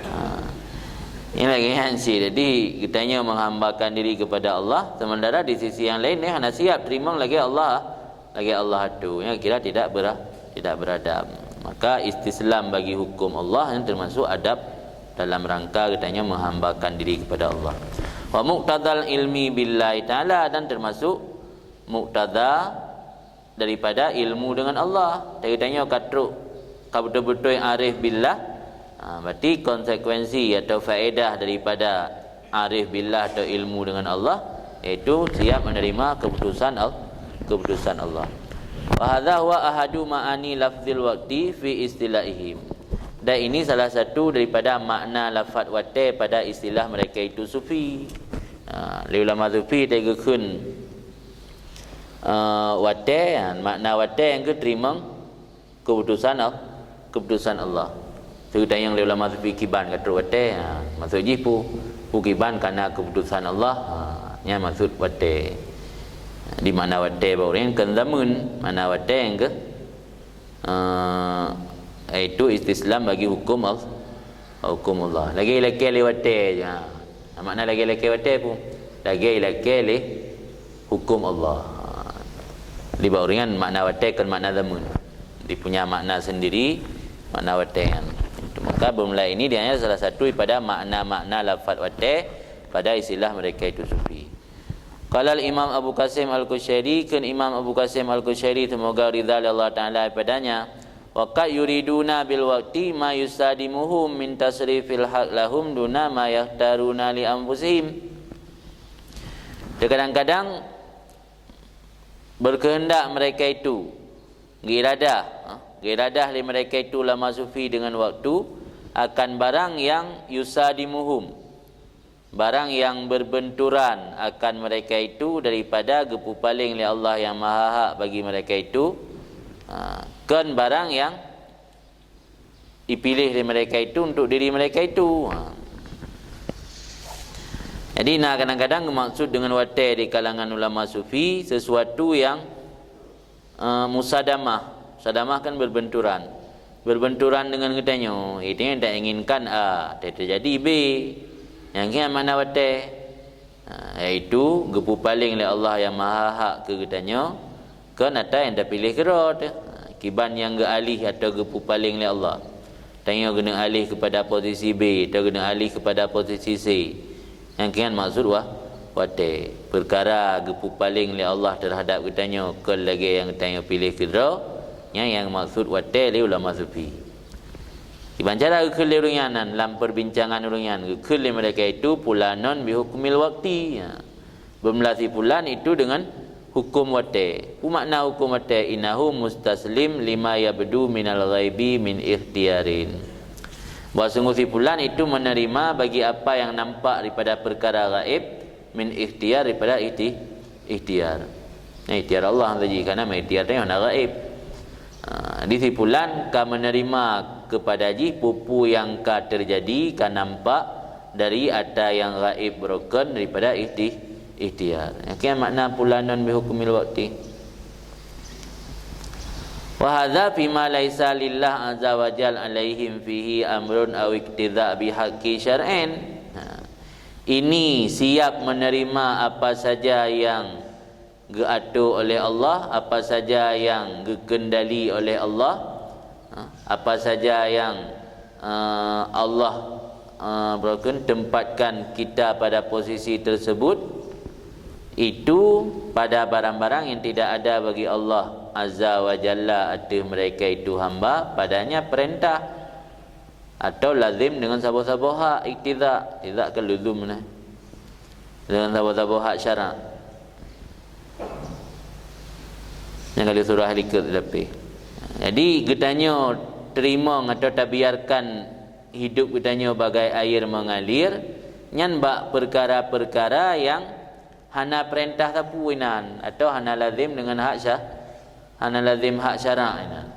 Ha. Nyang lagée nyan cit, jadi geutanyoe menghambakan diri kepada Allah, sementara di sisi yang lain, eh, hana siap teurimong lagée Allah, lagée Allah tu. Nyang kira tidak ber-, tidak beradab. Maka istislam bagi hukum Allah yang termasuk adab dalam rangka geutanyoe menghambakan diri kepada Allah. Wa muqtadal ilmi billahi ta'ala, dan termasuk muktada daripada ilmu dengan Allah. Jadi tanyoe ka trok, ka beutôi-beutôi arif billah, ha, berarti konsekuensi atau faedah daripada arif billah atau ilmu dengan Allah, yaitu siap menerima keputusan Al-, keputusan Allah. Wa hadza huwa ahadu ma'ani lafzil waqti fi istilahihim. Dan ini salah satu daripada makna lafaz watée pada istilah mereka itu sufi. Ha, lé ulama sufi teugeukheun eh, watée, ha, makna watée nyang keu teurimong keputusan Al-, keputusan Allah. Seutanyong lé ulama sufi kiban ka trok watée, ha, maksud jih peue, peue kiban kana keputusan Allah, ha, nyan maksud watée. Di makna watée bak ureuëng kon zameun, makna watée nyang keu Eh, yaitu istislam bagi hukum Allah, hukum Allah. Lagée ilakée lé watée, ha. Makna lagée ilakée watée peue? Lagée ilakée lé hukum Allah. Di bak ureuëng nyan makna watée kon makna zameun. Dia punya makna sendiri, makna watée nyan. Maka beumulai ini dia hanya salah satu daripada makna-makna lafaz watée pada istilah mereka itu sufi. Qala Imam Abu Qasim Al-Qusyairi, kheun Imam Abu Qasim Al-Qusyairi, semoga ridha Allah Taala padanya, wa qad yuriduna bil waqti ma yusadimuhum min tasrifil haq lahum duna ma yakhtaruna li anfusihim. Terkadang-kadang berkehendak mereka itu, geiradah, ha, geiradah lé mereka itu ulama sufi dengan waktu akan barang yang yusadimuhum, barang yang berbenturan akan mereka itu daripada geupeupaléng lé Allah yang Maha Hak bagi mereka itu, ha, kon barang yang dipiléh lé mereka itu untuk diri mereka itu. Ha. Jadi, na kadang-kadang maksud dengan watée di kalangan ulama sufi sesuatu yang eh, musadamah. Musadamah kan berbenturan. Berbenturan dengan geutanyoe. Itu yang tak inginkan A, ter-, terjadi B. Nyang keuh makna watée, ha, yaitu geupeupaléng lé Allah nyang Maha Hak keu geutanyoe, kon ata nyang tapiléh keudroe teuh. Ha, kiban nyang geualih atau geupeupaléng lé Allah. Tanyoe geuneuk alih keupada posisi B atau geuneuk alih keupada posisi C. Nyang keuh maksud wa-, watée. Peukara geupeupaléng lé Allah teuhadab geutanyoe kon lagée nyang geutanyoe piléh keudroe, nyan nyang maksud watée lé ulama sufi. Kiban cara geukheun lé ureuëng nyan nan lam perbincangan ureuëng nyan, geukheun lé mereka itu pulanon bihukmil waqti. Ha. Beumeulah si pulan itu deungon huköm watée. Peue makna huköm watée? Innahu mustaslim lima yabdu minal ghaibi min ikhtiyarin. Bahwa sungguh si pulan itu menerima bagi apa yang nampak daripada perkara gaib, min ikhtiar, daripada ikhti-, ikhtiar. Nah, ikhtiar Allah saja, karena ikhtiar tadi hana gaib. Ha, di si pulan ka menerima kepada jih peue-peue nyang ka terjadi, ka nampak dari ata nyang gaib broken daripada ikhti-, ikhtiar. Nyang keuh makna pulanon bihukmil waqti. Wa hadza fima laisa lillah azza wa jal alaihim fihi amrun aw iqtida bihaqqi syar'in. Ha. Ini siap menerima apa saja yang geuatur oleh Allah, apa saja yang geukendali oleh Allah, ha, apa saja yang, eh, Allah, eh, broken, tempatkan kita pada posisi tersebut, itu pada barang-barang yang tidak ada bagi Allah Azza wa Jalla ateueh mereka itu hamba, padanya perintah. Atau lazim deungon saboh-saboh hak, iktida, iktida ka luzum nah. Deungon saboh-saboh hak syarak. Nyang ka lheueh surah likot tapi. Jadi geutanyoe teurimong atau tabiarkan hidup geutanyoe bagai air mengalir, nyan bak peukara-peukara nyang hana peurintah sapeue inan, atau hana lazim deungon hak sya-, hana lazim hak syarak inan.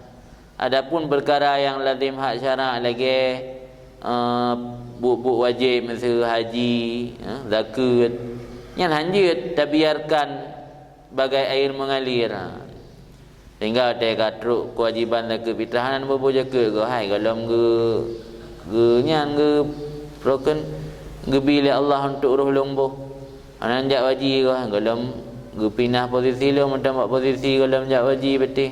Adapun peukara nyang lazim hak syarak lagée, eh, buet-buet wajéb, miseue haji, eh, zakeuet, nyan hanjeuet tabiarkan bagai air mengalir. Ha. Sehingga watée ka trok keuwajiban zakeuet fitrah, hana boh-boh zakeuet goe, hai gohlom geu-, geu-, nyan geu-, broken, geubi lé Allah untuk roh lôn boh. Hana jak waji goe, gohlom geupinah posisi lôn mantong bak posisi gohlom jak waji beutih.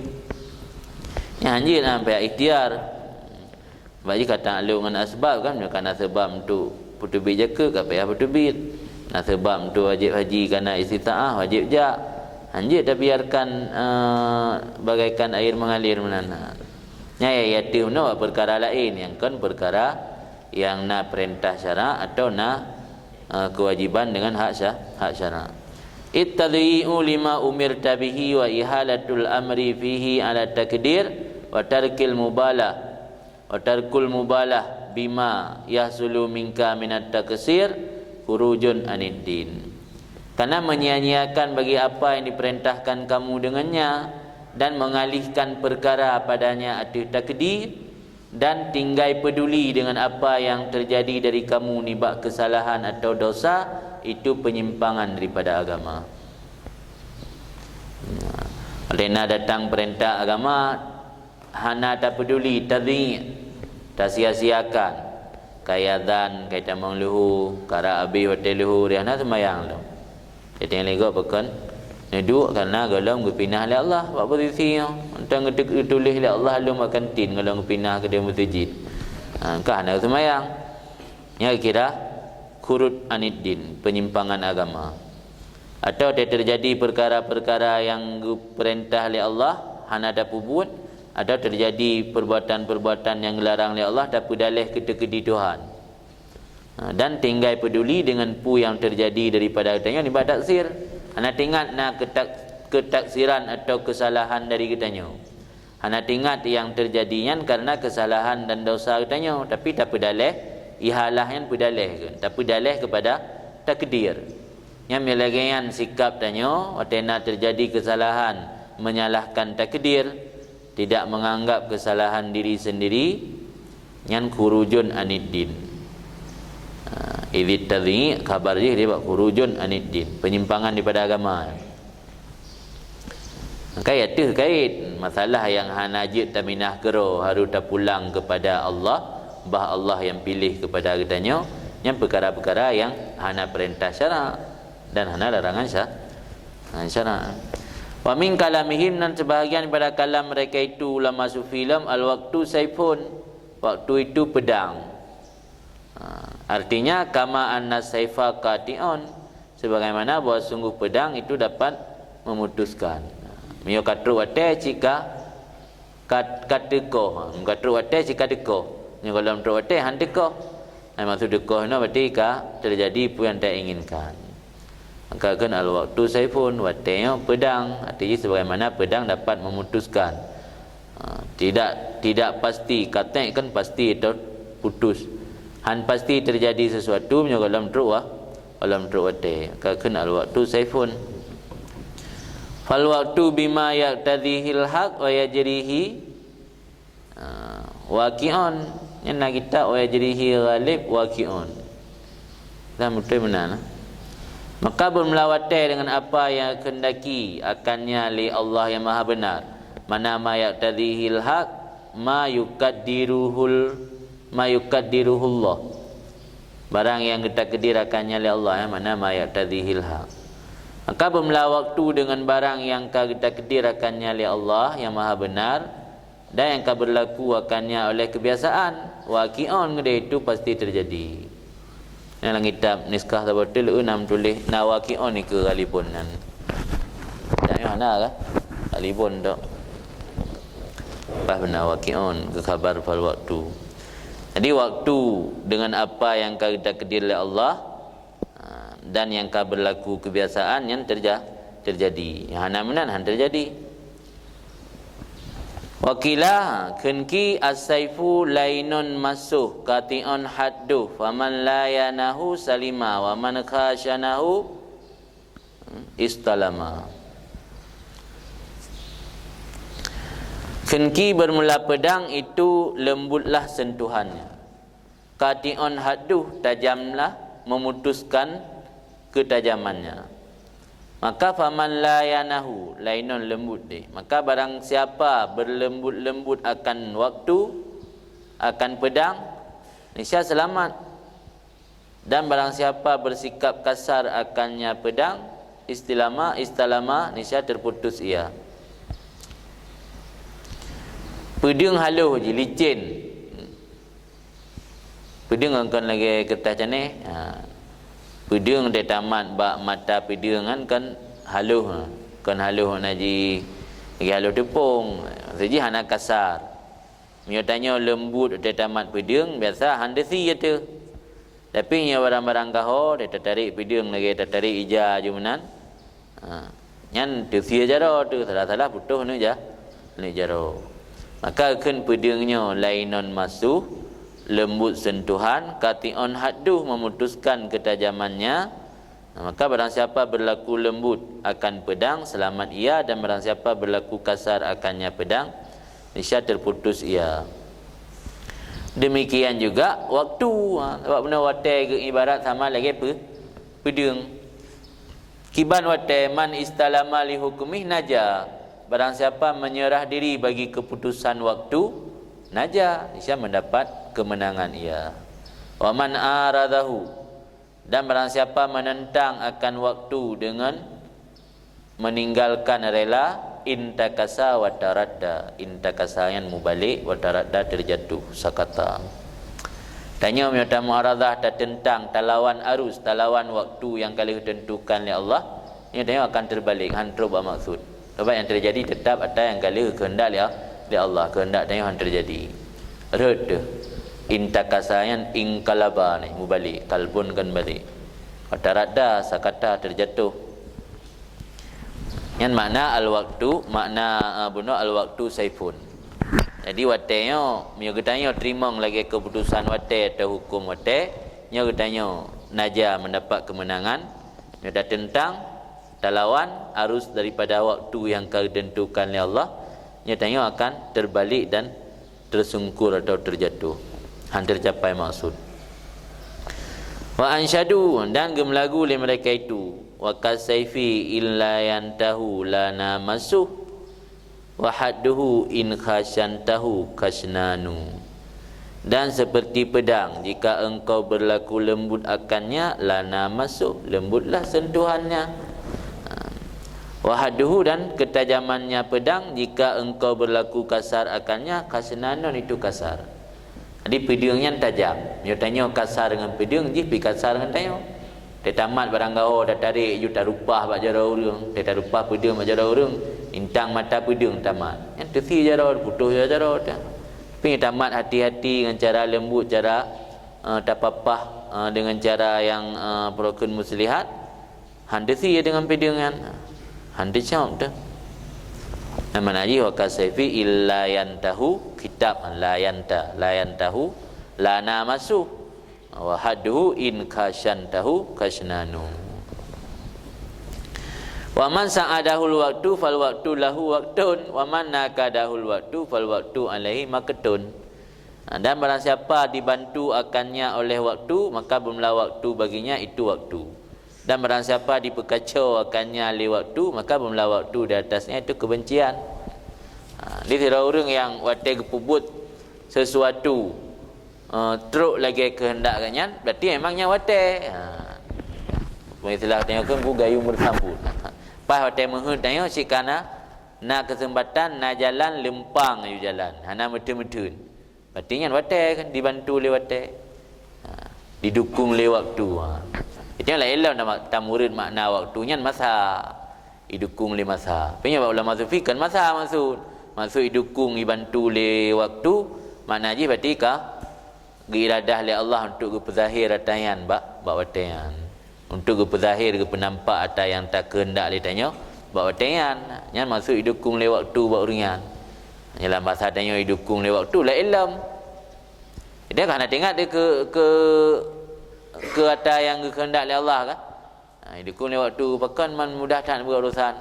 Nyan hanjeuet na pihak ikhtiar. Bak jih ka taklok ngon asbab kan, meunyoe ka na seubab untuk peuteubiet zakeuet, ka payah peuteubiet. Na seubab untuk wajéb haji, ka na istita'ah, wajéb jak. Hanjeuet tabiarkan, eh, bagaikan air mengalir meunan. Nyan ya, ya teuh meunoe peukara laén nyang kon peukara nyang na peurintah syarak atau na, eh, keuwajiban deungon hak sya-, hak syarak. Ittadyi'u lima umirta bihi wa ihalatul amri fihi ala takdir wa tarkil mubalah. Wa tarkul mubalah bima yahsulu minka minat taksir khurujun anid din. Karena menyia-nyiakan bagi apa yang diperintahkan kamu dengannya dan mengalihkan perkara padanya ateueh takdir dan tinggai peduli dengan apa yang terjadi dari kamu nibak kesalahan atau dosa, itu penyimpangan daripada agama. Nah, oleh na datang perintah agama, hana tapeuduli, tadhi', tasia-siakan. Ka azan, ka tamong leuhô, karab abéh watée leuhô, dia hana seumayang lom. Jadi lé gob pakon neuduek karena gohlom geupinah lé Allah bak posisi nyoe. Mantong geutu-, geutuléh lé Allah lom bak kantin gohlom geupinah keudéh meuseujid. Ha, ka hana seumayang. Nyan kira khurujun anid din, penyimpangan agama. Atau te-, terjadi perkara-perkara nyang geupeurintah lé Allah hana tapeubuet, atau terjadi perbuatan-perbuatan nyang geularang lé Allah tapeudaleh keu teukeudi Tuhan. Ha, dan tinggai peduli dengan peue nyang terjadi daripada geutanyoe nibak taksir. Hana teuingat na keutak-, keutaksiran atau keusalahan dari geutanyoe. Hana teuingat nyang teujadi nyan kareuna keusalahan dan desya geutanyoe, tapi tapeudaleh, ihalah nyan peudaleh keu, tapeudaleh keupada takdir. Nyan meulagée nyan sikap tanyoe, watée na teujadi keusalahan, menyalahkan takdir, tidak menganggap kesalahan diri sendiri, nyan khurujun anid din. Ha, idit tadhi', khabar jih dibak khurujun anid din, penyimpangan daripada agama. Maka ya teuh kait masalah nyang hana jeuet taminah keudroe, harôh tapulang keupada Allah, bah Allah nyang piléh keupada geutanyoe, Nyan peukara-peukara nyang hana peurintah syarak dan hana larangan sya-, larangan syarak. Wa min kalamihim, nan sebahagian pada kalam mereka itu ulama sufi lom, al-waqtu saifun, waktu itu pedang. Ha, artinya, kama anna saifa qati'un, sebagaimana bahwa sungguh pedang itu dapat memutuskan. Meunyoe ka trok watèe cit ka, ka, ka teukoh. Meunyoe ka trok watèe cit ka teukoh. Meunyoe gohlom trok watèe han teukoh. Hai, maksud teukoh nyoe berarti ka terjadi peue nyang tainginkan. Maka kheun al-waqtu saifun, watèe nyoe pedang, arti jih sebagaimana pedang dapat memutuskan. Ha, tidak, tidak pasti, qati' kan pasti atau putus. Han pasti terjadi sesuatu meunyoe gohlom trok wa-, gohlom trok watèe. Maka kheun al-waqtu saifun. Fal waqtu bima yaqtadhihil haq wa yajrihi, ha, waqi'un. Nyan na kitab wa yajrihi ghalib waqi'un. Dan beutôi meunan. Maka beumeulawatèe dengan apa yang kehendaki akannya lé Allah yang Maha Benar. Mana ma yaqtadhihil haq, ma yuqaddiruhul, ma yuqaddiruhullah. Barang yang geutakdir akannya lé Allah, ya, mana ma yaqtadhihil haq. Maka beumeula waktu dengan barang yang ka geutakdir akannya lé Allah yang Maha Benar, dan yang ka berlaku akannya oleh kebiasaan, waqi'un, geude itu pasti terjadi. Nyan lam kitab Niskah Sabatul enam tuléh, na waqi'un ikeue ghalibun nyan. Nyan hana kan? Ghalibun tu. Pas beuna waqi'un keu khabar fal waktu. Jadi, waktu dengan apa yang ka geutakdir lé Allah, ha, dan yang ka berlaku kebiasaan nyan terja-, terjadi. Nyang hana meunan han terjadi. Wa qila, kheun ki as-saifu lainun masuh, qati'un hadduh, faman layanahu salima, wa man khashanahu istalama. Kheun ki bermula pedang itu lembutlah sentuhannya. Qati'un hadduh, tajamlah, memutuskan ketajamannya. Maka faman layanahu, lainun lembut deh. Maka barang siapa berlembut-lembut akan waktu, akan pedang, niscaya selamat. Dan barang siapa bersikap kasar akannya pedang, istilama, istalama, niscaya terputus ia. Peudeueng haloh jih, licén. Peudeueng kon lagèe keureutah caneh. Ha. Peudeueng teuh tamat bak mata peudeueng kan, kan haloh. Kon haloh na ji, lagèe haloh teupông. Maksud jih hana kasar. Meunyoe tanyoe leumbot teuh tamat peudeueng, biasa han teusie teuh. Tapi meunyoe barang-barang gaho, teutarek peudeueng lagèe teutarek ija ju meunan. Ha, nyan teusie jaroe teuh, salah-salah putôh aneuk ja-, aneuk jaroe. Maka kheun peudeueng nyoe lainun masuh, lembut sentuhan, qati'un hadduh, memutuskan ketajamannya. Maka barang siapa berlaku lembut akan pedang, selamat ia, dan barang siapa berlaku kasar akannya pedang, niscaya terputus ia. Demikian juga waktu, ha, sebab beuna watèe geuibarat sama lagèe pe-, peudeueng. Kiban watèe, man istalama li hukmih naja, barang siapa menyerah diri bagi keputusan waktu, naja, niscaya mendapat kemenangan ia. Wa man aradahu, dan barang siapa menentang akan waktu dengan meninggalkan rela, intakasa wa taradda. Intakasa nyan mubalek, wa taradda terjatuh, sakata. Tanyoe meunyoe tamu'aradah, tatentang, talawan arus, talawan waktu nyang ka lheueh tentukan lé Allah, nyoe tanyoe akan terbalek, han trôk bak maksud. Sabab nyang terjadi tetap ata nyang ka lheueh keuheundak lé, lé Allah, keuheundak tanyoe han terjadi. Rhot teuh. Intakasa nyan inqalaba nyan, mubalek, qalbun kan balik. Wa taradda, sakata, terjatuh. Nyan makna al-waqtu, makna, eh, bunoe al-waqtu saifun. Jadi watèe nyoe, meunyoe geutanyoe teurimong lagèe keuputusan watèe atau hukôm watèe, nyoe geutanyoe naja mendapat kemenangan. Meunyoe tatentang, talawan arus daripada waktu nyang ka geutentukan lé Allah, nyoe tanyoe akan terbalek dan tersungkur atau terjatuh, han tercapai maksud. Wa ansyadu, dan geumeulagu lé mereka itu, wa kasaifi illa yantahu lana masuh, wa hadduhu in khasyantahu kasnanu. Dan seperti pedang, jika engkau berlaku lembut akannya, lana masuh, lembutlah sentuhannya. Ha. Wa hadduhu, dan ketajamannya pedang, jika engkau berlaku kasar akannya, kasnanun, itu kasar. Jadi, peudeueng nyan tajam. Meunyoe tanyoe kasar ngon peudeueng, jih pih kasar ngon tanyoe. Teuh tamat barang gaho, tatarek ju tarupah bak jaroe ureueng, teuh tarupah peudeueng bak jaroe ureueng, intang mata peudeueng tamat. Nyan teusie jaroe, putôh jaroe teuh. Tapi tamat hati-hati ngon cara lembut, cara, eh, tapapah, eh, dengan cara yang, eh, peurokon muslihat, han teusie deungon peudeueng nyan. Han teucok teuh. Nama najih wa kasaifi illa yantahu kitab, la yanta, la yantahu, lana masuh. Wa hadduhu in kasyantahu kasnanu. Wa man sa'adahul waqtu fal waqtu lahu waqtun, wa man nakadahul waqtu fal waqtu alaihi maqtun. Ha, dan barang siapa dibantu akannya oleh waktu, maka beumeula waktu baginya itu waktu. Dan barang siapa dipeukaco akannya lé waktu, maka beumeula waktu di atasnya itu kebencian. Ha, di sidroe ureueng nyang watée geupeubuet sesuatu, eh, trok lagée keuheundak geuh nyan, berarti memang nyan watée. Ha. Istilah tanyoe kan bu gayung bersambut. Pas watée meuheuet tanyoe cit ka na, na keuseumpatan, na jalan, leumpang aju jalan, hana meutheun-meutheun. Berarti nyan watée kan, dibantu lé watée. Ha, didukung lé waktu. Ha. Itu nyan laén lom nama tamurut makna waktu nyan masa. Didukung lé masa. Tapi nyan bak ulama sufi kan masa maksud. Maksud didukung, dibantu lé waktu, makna jih berarti ka geuiradah lé Allah untuk geupeuzahir ata nyan bak, bak watée nyan. Untuk geupeuzahir, geupeunampak ata nyang takeuheundak lé tanyoe bak watée nyan. Nyan maksud didukung lé waktu bak ureueng nyan. Dalam basa tanyoe didukung lé waktu laén lom. Jadi ka hana teuingat keu, keu, keu ata nyang geukeuheundak lé Allah kan? Ha, didukung lé waktu, pakon man mudah that beuet urosan.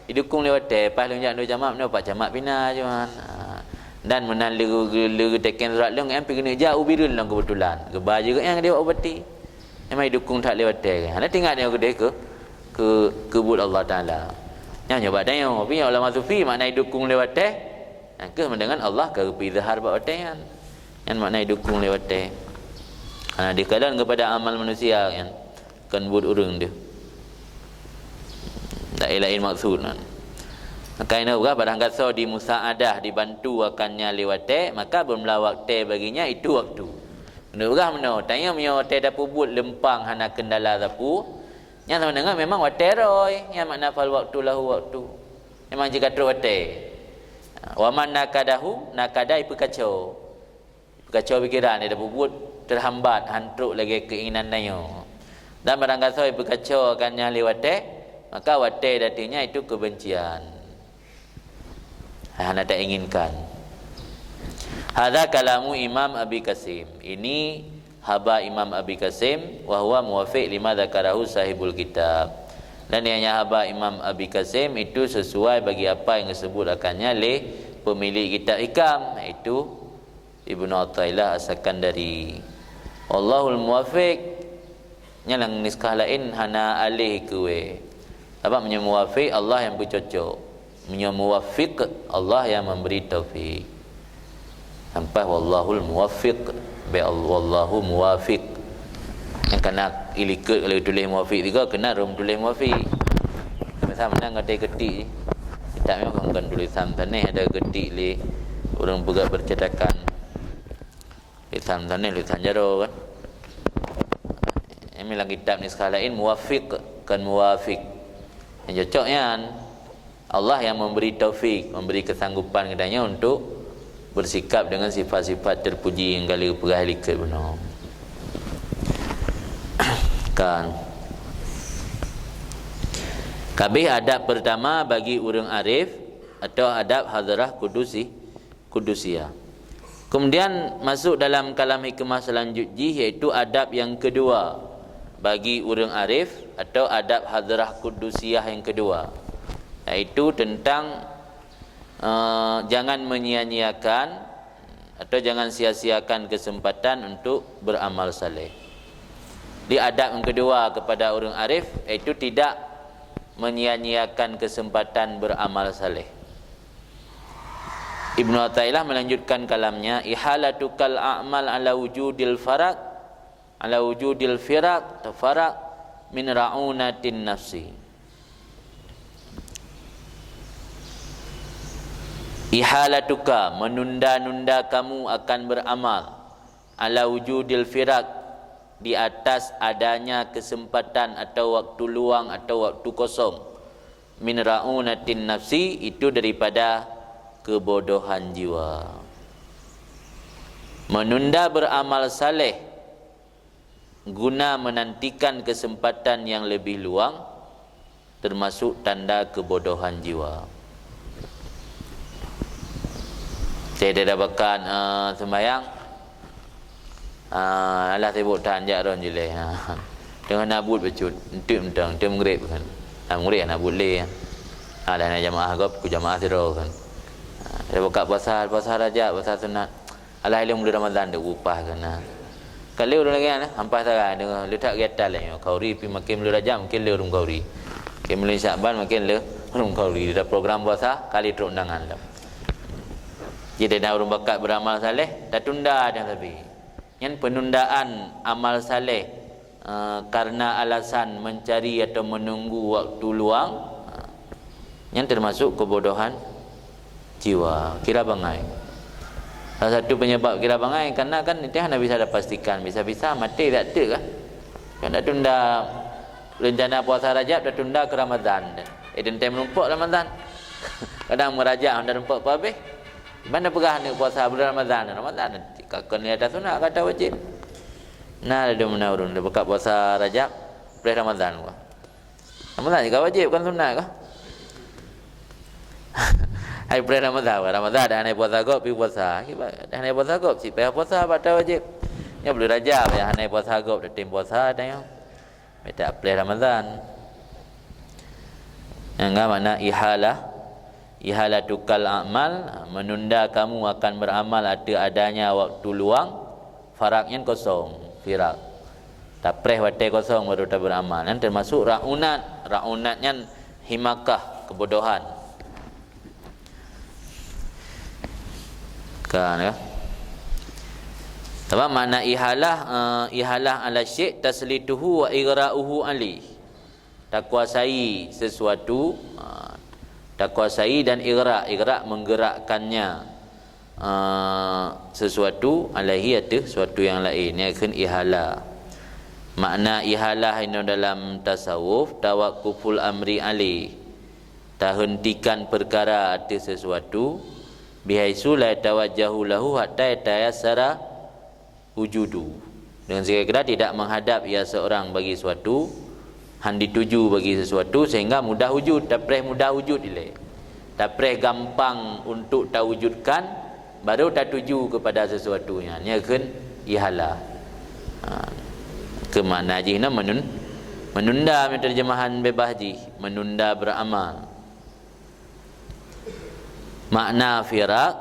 Didukung lé watée, pas lôn jak nyoe jamak, nyoe pak jamak pina cuman. Ha, dan meunan lé geu-, lé geutekeng surat lôn, nyang pi keuneuk jak u Bireuen lom keubeutulan. Geuba jih geuh nyang deuh ubati. Memang didukung that lé watée. Hana teuingat nyoe keudeh keu, keu, keu buet Allah Taala. Nyan nyoe bak tanyoe, tapi nyoe ulama sufi makna didukung lé watée, nyan keuh meudeungon Allah ka geupeuizhar bak watée nyan. Nyan makna didukung lé watée. Hana dikalon keupada amal manusia nyan. Kon buet ureueng deuh. Laén-laén maksud nyan. Maka inoe peugah barang gasoe dimusaadah, dibantu akannya lé watée, maka beumeula watée baginya itu waktu. Meunurot peugah meunoe, tanyoe meunyoe watée tapeubuet leumpang hana keundala sapeue, nyan sama deungon memang watée roe, nyan makna fal waqtu lahu waqtu. Memang jih ka trok watée. Wa man nakadahu, nakada ipeukaco. Peukaco pikeran, dia tapeubuet teuhambat, han trok lagée keuinginan tanyoe. Dan barang gasoe peukaco akannya lé watée, maka watée dateueng nyan itu kebencian. Hana tainginkan. Hadza kalamu Imam Abi Qasim. Ini haba Imam Abi Qasim, wa huwa muwafiq lima dzakarahu sahibul kitab. Dan ianya haba Imam Abi Qasim itu sesuai bagi apa yang disebut akannya lé pemilik kitab Hikam, yaitu Ibnu Athaillah As-Sakandari. Wallahul muwaffiq. Nyan lam nuskah laén hana aleh keu wé. Sabab meunyoe muwafiq, Allah nyang peucocok. Meunyoe muwaffiq, Allah nyang memberi taufik. Sampai wallahul muwaffiq, be Allah, wallahu muwafiq. Nyang kana ilikot kalau tuléh muwafiq tiga, kena rom tuléh muwafiq. Misal meunan ngon keutik. Kitab nyoe kon tulisan taneh ada keutik lé ureueng peugah percetakan. Lisan taneh, lisan jaroe kan. Ini lam kitab nuskah laén muwafiq, kon muwafiq. Yang cocok nyan Allah yang memberi taufik, memberi kesanggupan kepadanya untuk bersikap dengan sifat-sifat terpuji yang kali peugah likot bunoe. Kan. Kabeh adab pertama bagi ureueng arif atau adab hadrah kudusi, kudusia. Kemudian masuk dalam kalam hikmah selanjut jih, yaitu adab yang kedua bagi ureueng arif atau adab hadrah kudusiah yang kedua, yaitu tentang, eh, jangan menyia-nyiakan atau jangan sia-siakan kesempatan untuk beramal saleh. Di adab yang kedua kepada ureueng arif, yaitu tidak menyia-nyiakan kesempatan beramal saleh. Ibnu Athaillah melanjutkan kalamnya, "Ihalatukal a'mal ala wujudil faraq, ala wujudil firaq, tafaraq min ra'unatin nafsi." Ihalatuka, menunda-nunda kamu akan beramal, ala wujudil firaq, di atas adanya kesempatan atau waktu luang atau waktu kosong, min ra'unatin nafsi, itu daripada kebodohan jiwa. Menunda beramal saleh guna menantikan kesempatan yang lebih luang termasuk tanda kebodohan jiwa. Saya dah bakat uh, sembahyang, uh, alah sibuk tan jak ron jileh. Ha. Tengah nabut becut, entuk mentang, entuk mengrib kan. Ha, mengrib nabut le. Ha, dah na jamaah gop, ku jamaah sidroe kan. Ha, dah bakat puasa, puasa Rajab, puasa sunat. Alah ilong bulan Ramadan tu upah kan. Ha. Kalau ureueng lagi kan, hampa sagai dengan letak kegiatan lain. Khauri pi makin bulan Rajab, makin le ureueng khauri. Makin bulan Syakban, makin le ureueng khauri. Ada program puasa, kali trok undangan dah. Jadi dah ureueng bakat beramal saleh, dah tunda dah tapi. Nyan penundaan amal saleh, eh, karena alasan mencari atau menunggu waktu luang, eh, nyan termasuk kebodohan jiwa, kira bangai. Salah satu penyebab kira bangai, karena kan itu hana bisa dipastikan, bisa-bisa maté tak teuk kan. Kan dah tunda rencana puasa Rajab, dah tunda ke Ramadan. Eh, teuntèe meureumpok Ramadan. Kadang meurajab hana meureumpok peuhabéh. Ban peugah aneuk puasa bulan Ramadan, Ramadan. Ka kon di atas sunat, ka ata wajib. Nah, ada mana ureueng dia buka puasa Rajab, preh Ramadan ka. Ramadan ka wajib, kan sunat ka. Hai preh Ramadan, Ramadan dah hana puasa gop, pi puasa. Dah hana puasa gop, si payah puasa, bak ata wajib. Nya bulan Rajab, ya hana puasa gop, dah tem puasa, dah nyoe. Mita preh Ramadan. Nyang ga makna ihalah, ihalatukal a'mal, menunda kamu akan beramal ateueh adanya waktu luang, faraq nyan kosong, firaq. Tapreh watèe kosong baru taberamal. Nyan termasuk ra'unat, ra'unat nyan himakah, kebodohan. Kan, ya? Tapi makna ihalah, eh, ihalah ala syai' taslituhu wa ighra'uhu alaih. Takuasai sesuatu, eh, takuasai dan ighra', ighra' menggerakkannya, eh, sesuatu alaihi ateueh sesuatu yang lain, nyan kheun ihalah. Makna ihalah inoe dalam tasawuf, tawaqquful amri alaih. Tahentikan perkara ateueh sesuatu, bihaitsu la yatawajjahu lahu hatta yatayassara wujudu. Dengan sekira-kira tidak menghadap ia seorang bagi suatu, han dituju bagi sesuatu sehingga mudah wujud, tapreh mudah wujud ilèe. Tapreh gampang untuk tawujudkan, baru tatuju kepada sesuatu nyan. Nyan kheun ihalah. Ha. Keu makna jih na menun-, menunda, meunyoe terjemahan bebas jih, menunda beramal. Makna firaq,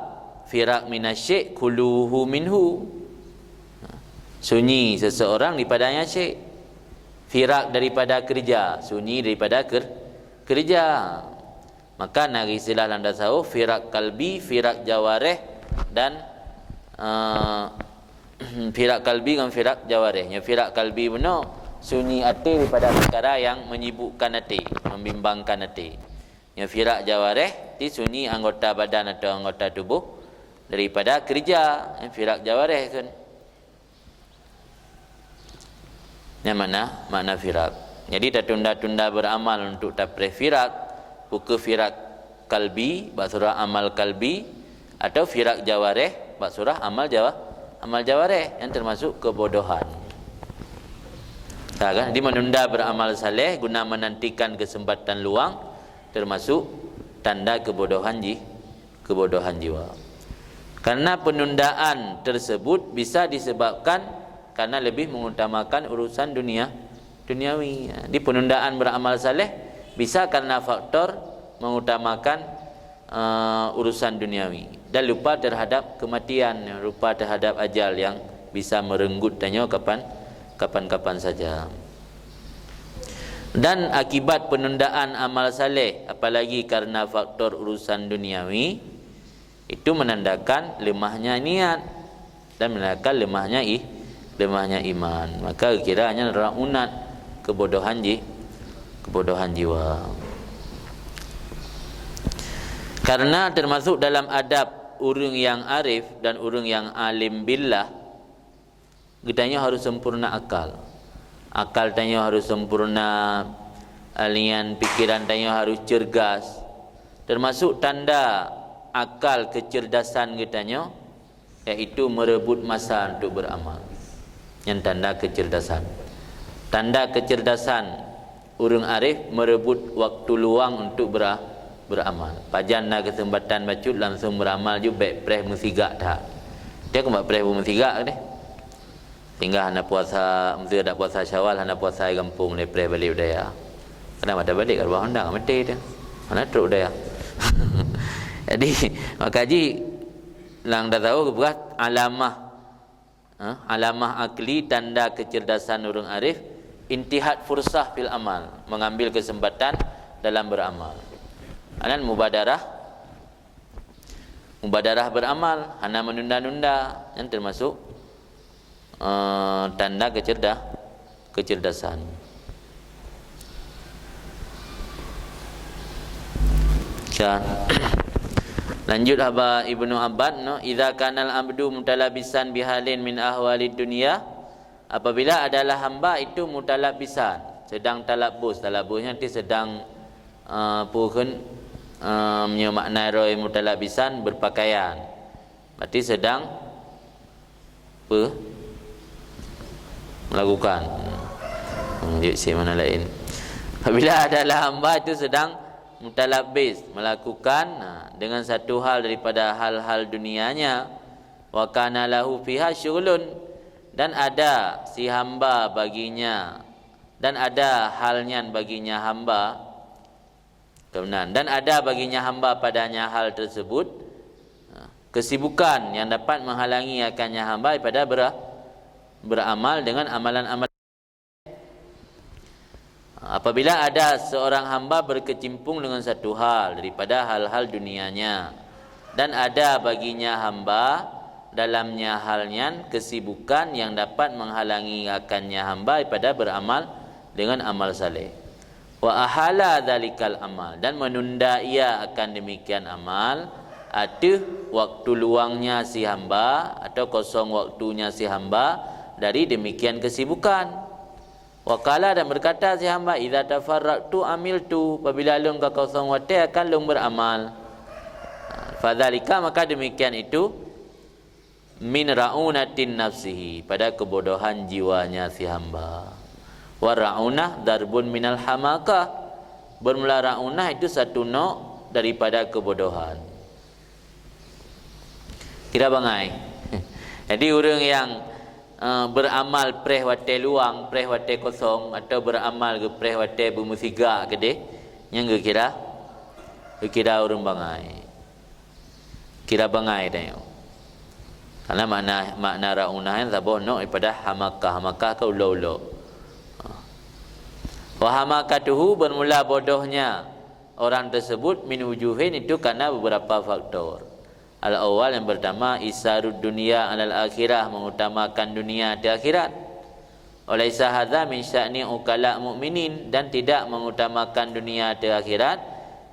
firaq minasyai' khuluhu minhu. Sunyi seseorang daripadanya syai'. Firaq daripada kerja, sunyi daripada ker-, kerja. Maka na istilah lam tasawuf, firaq kalbi, firaq jawareh, dan, eh, firaq kalbi ngon firaq jawareh. Nyoe firaq kalbi bunoe, sunyi até daripada perkara yang menyibukkan até, membimbangkan até. Nyoe firaq jawareh, ti sunyi anggota badan atau anggota tubuh daripada kerja. Nyoe firaq jawareh kan. Nyan makna, makna firaq. Jadi, tatunda-tunda beramal untuk tapreh firaq, buka firaq kalbi, bak surah amal kalbi, atau firaq jawareh, bak surah amal jawa-, amal jawareh, yang termasuk kebodohan. Ha, kan? Jadi, menunda beramal saleh guna menantikan kesempatan luang, termasuk tanda kebodohan ji-, kebodohan jiwa. Karena penundaan tersebut bisa disebabkan karena lebih mengutamakan urusan dunia, duniawi. Di penundaan beramal saleh bisa karena faktor mengutamakan, eh, urusan duniawi dan lupa terhadap kematian, lupa terhadap ajal yang bisa merenggut tanyoe kapan, kapan-kapan saja. Dan akibat penundaan amal saleh, apalagi karena faktor urusan duniawi, Itu menandakan lemahnya niat dan menandakan lemahnya ih, lemahnya iman. Maka kira nyan raunat, kebodohan ji, kebodohan jiwa. Karena termasuk dalam adab ureuëng nyang arif dan ureuëng nyang alim billah, geutanyoe harus sempurna akal. Akal tanyoe harus sempurna, alian pikiran tanyoe harus cergas. Termasuk tanda akal kecerdasan geutanyoe, yaitu merebut masa untuk beramal. Nyan tanda kecerdasan. Tanda kecerdasan ureuëng arif merebut waktu luang untuk bera-, beramal. Pajan na keuseumpatan bacut langsung beramal ju bék preh meusigak that. Dia keumbak preh meusigak deh. Sehingga hana puasa, mesti ada puasa Syawal, hana puasa di gampông, lé preh balik budaya. Kadang mata balik, kalau honda mati dia. Hana trok budaya. Jadi, maka ji lang dah tahu kebuah alamah, ha? Alamah akli, tanda kecerdasan ureuëng arif, intihad fursah fil amal, mengambil kesempatan dalam beramal. Anan mubadarah, mubadarah beramal, hana menunda-nunda, yang termasuk eh, tanda kecerdah, kecerdasan. Kan. Lanjut haba Ibnu Abbad, no, "Idza kanal abdu mutalabisan bihalin min ahwalid dunya," apabila adalah hamba itu mutalabisan, sedang talabus, talabus nyan ti sedang, eh, apa kheun, eh, meunyoe makna roe mutalabisan berpakaian. Berarti sedang pe-, melakukan. Hmm, jeuet si mana lain. Apabila adalah hamba itu sedang mutalabis, melakukan, nah, dengan satu hal daripada hal-hal dunianya, wa kana lahu fiha syughulun, dan ada si hamba baginya, dan ada hal nyan baginya hamba, kebenaran. Dan ada baginya hamba padanya hal tersebut, ha, kesibukan yang dapat menghalangi akannya hamba daripada ber-, beramal dengan amalan-amalan. Apabila ada seorang hamba berkecimpung dengan satu hal daripada hal-hal dunianya, dan ada baginya hamba dalamnya hal nyan kesibukan yang dapat menghalangi akannya hamba daripada beramal dengan amal saleh. Wa ahala dzalikal amal, dan menunda ia akan demikian amal, ateueh waktu luangnya si hamba atau kosong waktunya si hamba dari demikian kesibukan. Wa qala, dan berkata si hamba, "Idza tafarraqtu amiltu," apabila lôn ka kosong watée akan lôn beramal. Fadzalika, maka demikian itu, min ra'unatin nafsihi, pada kebodohan jiwanya si hamba. Wa ra'unah darbun minal hamakah, bermula ra'unah itu satu nok daripada kebodohan. Kira bangai. Jadi ureuëng yang, eh, beramal preh watée luang, preh watée kosong, atau beramal geupreh watée beumeusigak keudeh, nyang geukira, geukira ureuëng bangai. Kira bangai tanyoe. Karena makna, makna ra'unah nyan saboh nok daripada hamakah. Hamakah ka ulo-ulo. Wa hamakatuhu, bermula bodohnya orang tersebut, min wujuhin, itu karena beberapa faktor. Al-awwal, yang pertama, isarud dunya alal akhirah, mengutamakan dunia atas akhirat. Walaisa hadza min sya'ni uqala mu'minin, dan tidak mengutamakan dunia atas akhirat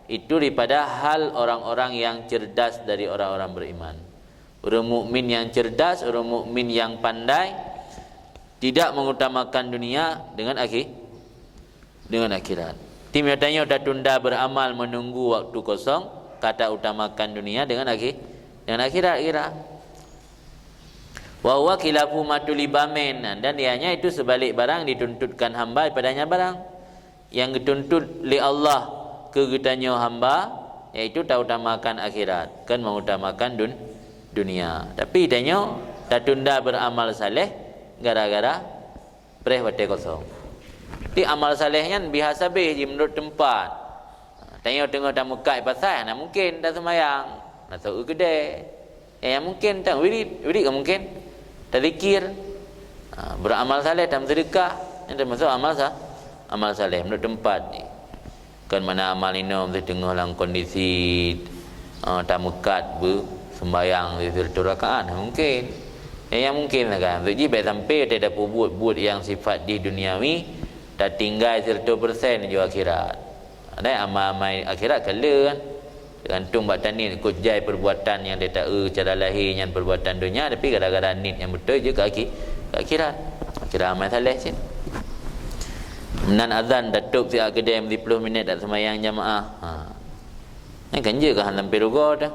itu daripada hal orang-orang yang cerdas dari orang-orang beriman. Ureuëng mukmin yang cerdas, ureuëng mukmin yang pandai, tidak mengutamakan dunia dengan akhi-, dengan akhirat. Ti meunyoe tanyoe tatunda beramal menunggu waktu kosong, ka tautamakan dunia dengan akhi-, dengan akhirat kira. Wa huwa khilafu ma tuliba min, dan ianya itu sebalik barang dituntutkan hamba padanya barang. Yang dituntut lé Allah keu geutanyoe hamba, yaitu tautamakan akhirat, kon mengutamakan dun-, dunia. Tapi tanyoe tatunda beramal saleh gara-gara preh watée kosong. Ti amal saleh nyan biasa beh ji meunurot teumpat. Tanyoe teungoh tameukat pasai, hana mungken taseumayang, na sôk u keudè. Ya, nyang mungken tan wirid, wirid ka mungken. Tazikir, ha, beramal saleh, tameuseudekah, nyan teumasok amal sa-, amal saleh meunurot teumpat ni. Kon mana amal inong teungoh lam kondisi, ha, tameukat beu-, Sembahyang sireutôh rakaat, mungkin. Nyang, nyang mungkin lah kan. Maksud jih, bèk sampai watèe tapeubuet buet nyang sifat jih duniawi, tatinggai sireutôh persen ju akhirat. Padahai amal-amal akhirat ka le kan. Teugantung bak taniet, keu jai perbuatan nyang ta-eu cara lahé nyan perbuatan donya, tapi gara-gara niet nyang beutôi jeuet keu akhi-, keu akhirat. Kira amal saleh cit. Meunan azan tatôb siat keudè meusiploh minèt, tak seumayang jamaah. Ha. Nyan kan jeuet keu hana sampai rugoe dah.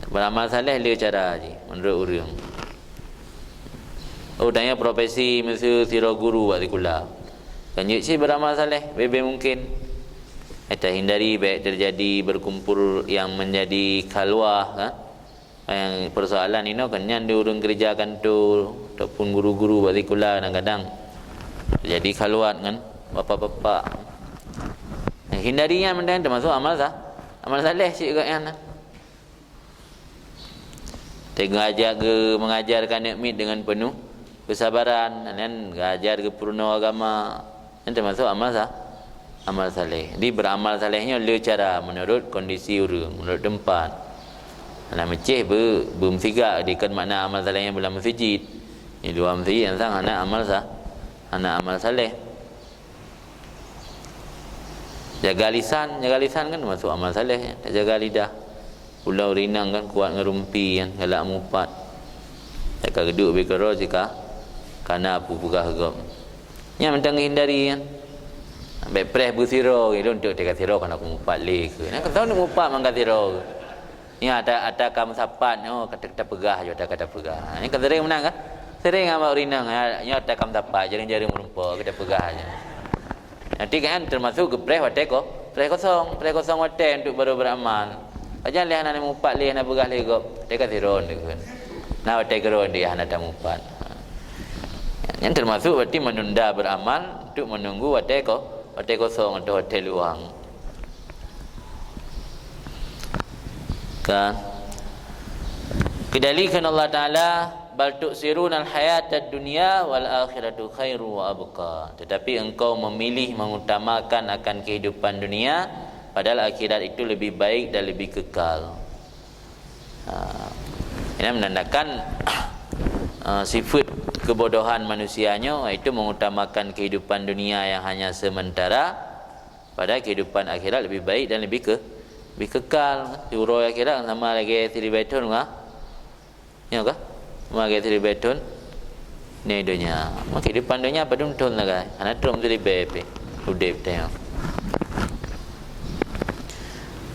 Beuramal saleh le cara jih meunurot ureueng. Oh, tanyoe profesi miseue sidroe guru bak sikula. Kan jeuet cit beuramal saleh, bèk-bèk mungkin. Eh, tahindari bèk terjadi berkumpul yang menjadi khalwah, kan? Yang persoalan inoe kan nyan di ureueng keureuja kanto ataupun guru-guru bak sikula kadang-kadang terjadi khalwat ngon bapak-bapak. Hindari nyan mantong, termasuk amal sa-, amal saleh cit gobnyan. Teungoh aja geu-, mengajarkan aneuk miet dengan penuh kesabaran, nyan geuajar geupeurunoe agama, nyan termasuk amal sa-, amal saleh. Jadi, beuramal saleh nyoe le cara, menurut kondisi ureueng, menurut tempat. Hana meucéh beu-, beumeusigak, dikon makna amal saleh nyan beulam meuseujid. Di luwa meuseujid, nyan sang hana amal sa-, hana amal saleh. Jaga lisan, jaga lisan kan termasuk amal saleh, jaga lidah. Ulo ureueng inong kan kuat ngon rumpi kan, galak mupat. Ka geuduek bak keudroe sika kana peue peugah gob. Nyan mantong hindari kan. Bèk preh beusiroe, lôn teuk teuka siroe kana kumupat lé keu. Nyan ka tahu mupat mangka siroe. Nyan ata, ata ka meusapat nyoe, ka ta-, tapeugah ju, ata ka tapeugah. Nyan ka sering meunan kan? Sering bak ureueng inong, nyoe ata ka meusapat, jareueng-jareueng meureumpok, ka tapeugah ju. Nanti kan termasuk geupreh watèe ko-, preh kosong, preh kosong watèe untuk baru beuramal. Pajan lé hana mupat lé, hana peugah lé gob, teuka siron dikheun. Nah, watèe keudroe dia hana tamupat. Nyan termasuk berarti menunda beramal untuk menunggu watèe ko-, watèe kosong atau watèe luang. Kan? Keudalilkan Allah Ta'ala, "Bal tu'sirunal hayatad dunya wal akhiratu khairu wa abqa." Tetapi engkau memilih mengutamakan akan kehidupan dunia, padahal akhirat itu lebih baik dan lebih kekal. Ha, ini menandakan, ha, sifat kebodohan manusia nyoe, yaitu mengutamakan kehidupan dunia yang hanya sementara, padahal kehidupan akhirat lebih baik dan lebih ke-, lebih kekal. Uroe akhirat sama lagèe siribèe thôn ka. Nyo ka? Sama lagèe siribèe thôn di donya. Maka kehidupan donya padum thôn sagai. Hana trok siribèe pih udép tanyoe.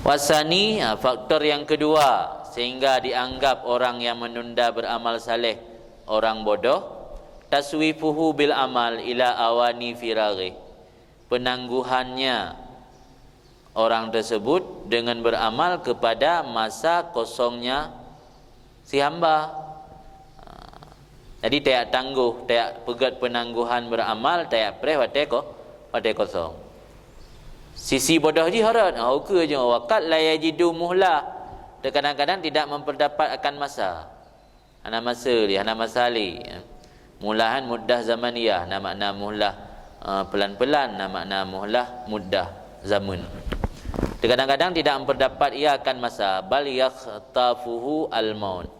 Wasani, ha, faktor yang kedua sehingga dianggap orang yang menunda beramal saleh orang bodoh, taswifuhu bil amal ila awani firaghi. Penangguhannya orang tersebut dengan beramal kepada masa kosongnya si hamba. Jadi, tajak tanggoh, tajak peugèt penangguhan beramal, tajak preh watèe ko-, watèe kosong. Sisi bodoh jih hareuet, ha, ukeue jih, waqad la yajidu muhlah. Terkadang-kadang tidak memperdapat akan masa. Hana masa lé, hana masa lé. Muhlah kan muddah zamaniyah, na makna muhlah, eh, pelan-pelan, na makna muhlah muddah zaman. Terkadang-kadang tidak memperdapat ia akan masa, bal yakhtafuhu al-maut.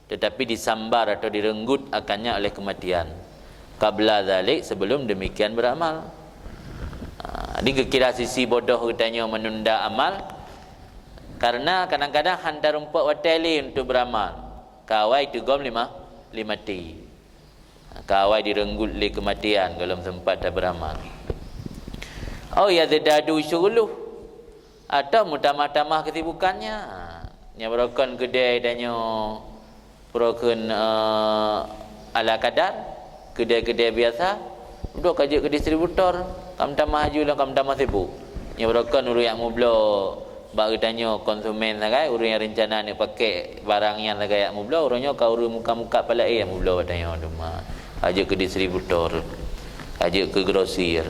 Tetapi disambar atau direnggut akannya oleh kematian. Qabla dzalik, sebelum demikian beramal. Ha, jadi geukira sisi bodoh geutanyoe menunda amal, karena kadang-kadang hana rumpok watèe lé untuk beramal. Ka awai teugom lé ma-, lé maté. Ka awai direnggut lé keumatian gohlom sempat tabeuramal. Au yazdadu syughluh, atau meutamah-tamah kesibukannya. Nyan baroekon keudè tanyoe, baroekon, eh, ala kadar, keudè-keudè biasa, duek ka jeuet keu distributor, ka meutamah laju lom, ka meutamah sibuk. Nyan baroekon ureueng nyang meubloe bak geutanyoe konsumen sagai, ureueng nyang reuncana neuk pakèk barang nyan sagai jak meubloe, uroe nyoe ka ureueng muka-muka pala éh jak meubloe bak tanyoe teuma. Ka jeuet keu distributor, ka jeuet keu grosir.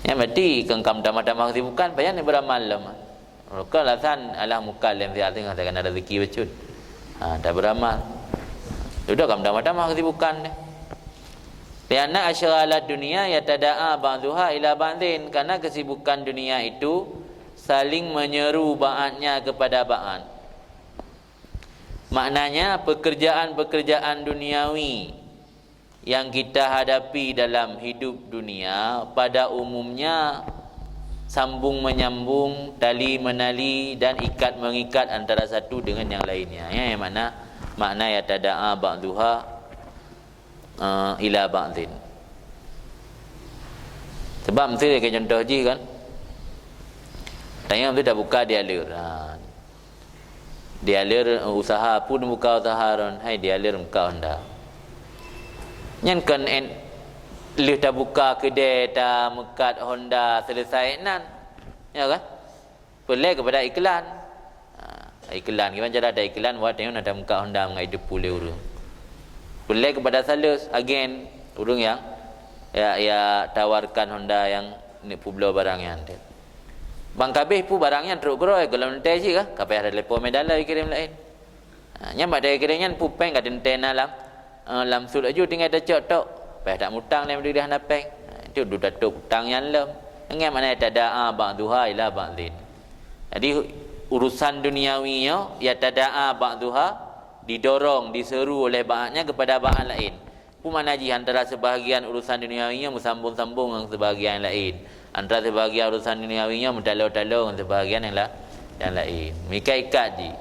Nyan berarti keu ka meutamah-tamah kesibukan, pajan neuk beuramal lom. Kon alasan alah muka lé siat teungoh takana rezeki bacut. Ha, tabeuramal. Dudoe ka meutamah-tamah kesibukan deh. Lianna asyghalad dunya yatada'a ba'dhuha ila ba'dhin, karena kesibukan dunia itu saling menyeru ba'atnya kepada ba'at. Maknanya, pekerjaan-pekerjaan duniawi yang kita hadapi dalam hidup dunia pada umumnya sambung menyambung, tali menali, dan ikat mengikat antara satu dengan yang lainnya. Ya, yang makna, makna yatada'a ba'duha, eh, ila ba'din. Sebab mesti lagèe contoh jih kan. Tanyoe mesti tabuka dialer. Ha. Dialer, eh, usaha, peue buka usaha ron, hai dialer muka Honda. Nyan kon en, lheueh tabuka keudè tameukat Honda selesai nan. Ya kan? Peureulèe keupada iklan. Ha, iklan, kiban cara ada iklan, buat tanyoe na tameukat Honda ngon itu pule ureueng. Peureulèe keupada sales, agen, ureueng nyang ya, ya tawarkan Honda nyang neuk peubloe barang nyan. Ban ka abéh peue barang nyan trok keudroe, gohlom teuntèe cit kah, ka payah telepon meudalah kirém laén. Ha, nyan bak teuntèe kirém nyan peue péng ka teuntèe na lam, eh, lam sut laju tinggai tacok tok. Payah tamutang lé meudeh hana péng. Ha, itu dudoe tatôp utang nyan lom. Nyan makna yatada'a ba'duha ila ba'din. Jadi, urusan duniawi nyoe yatada'a ba'duha, didorong, diseuru oleh ba'dnya kepada ba'd laén. Peue makna jih antara sebahagian urusan duniawi nyoe meusambong-sambong ngon sebahagian laén, antara sebahagian urusan duniawi nyoe meutalo-talo ngon sebahagian nyang la-, nyang laén. Meuikat-ikat jih.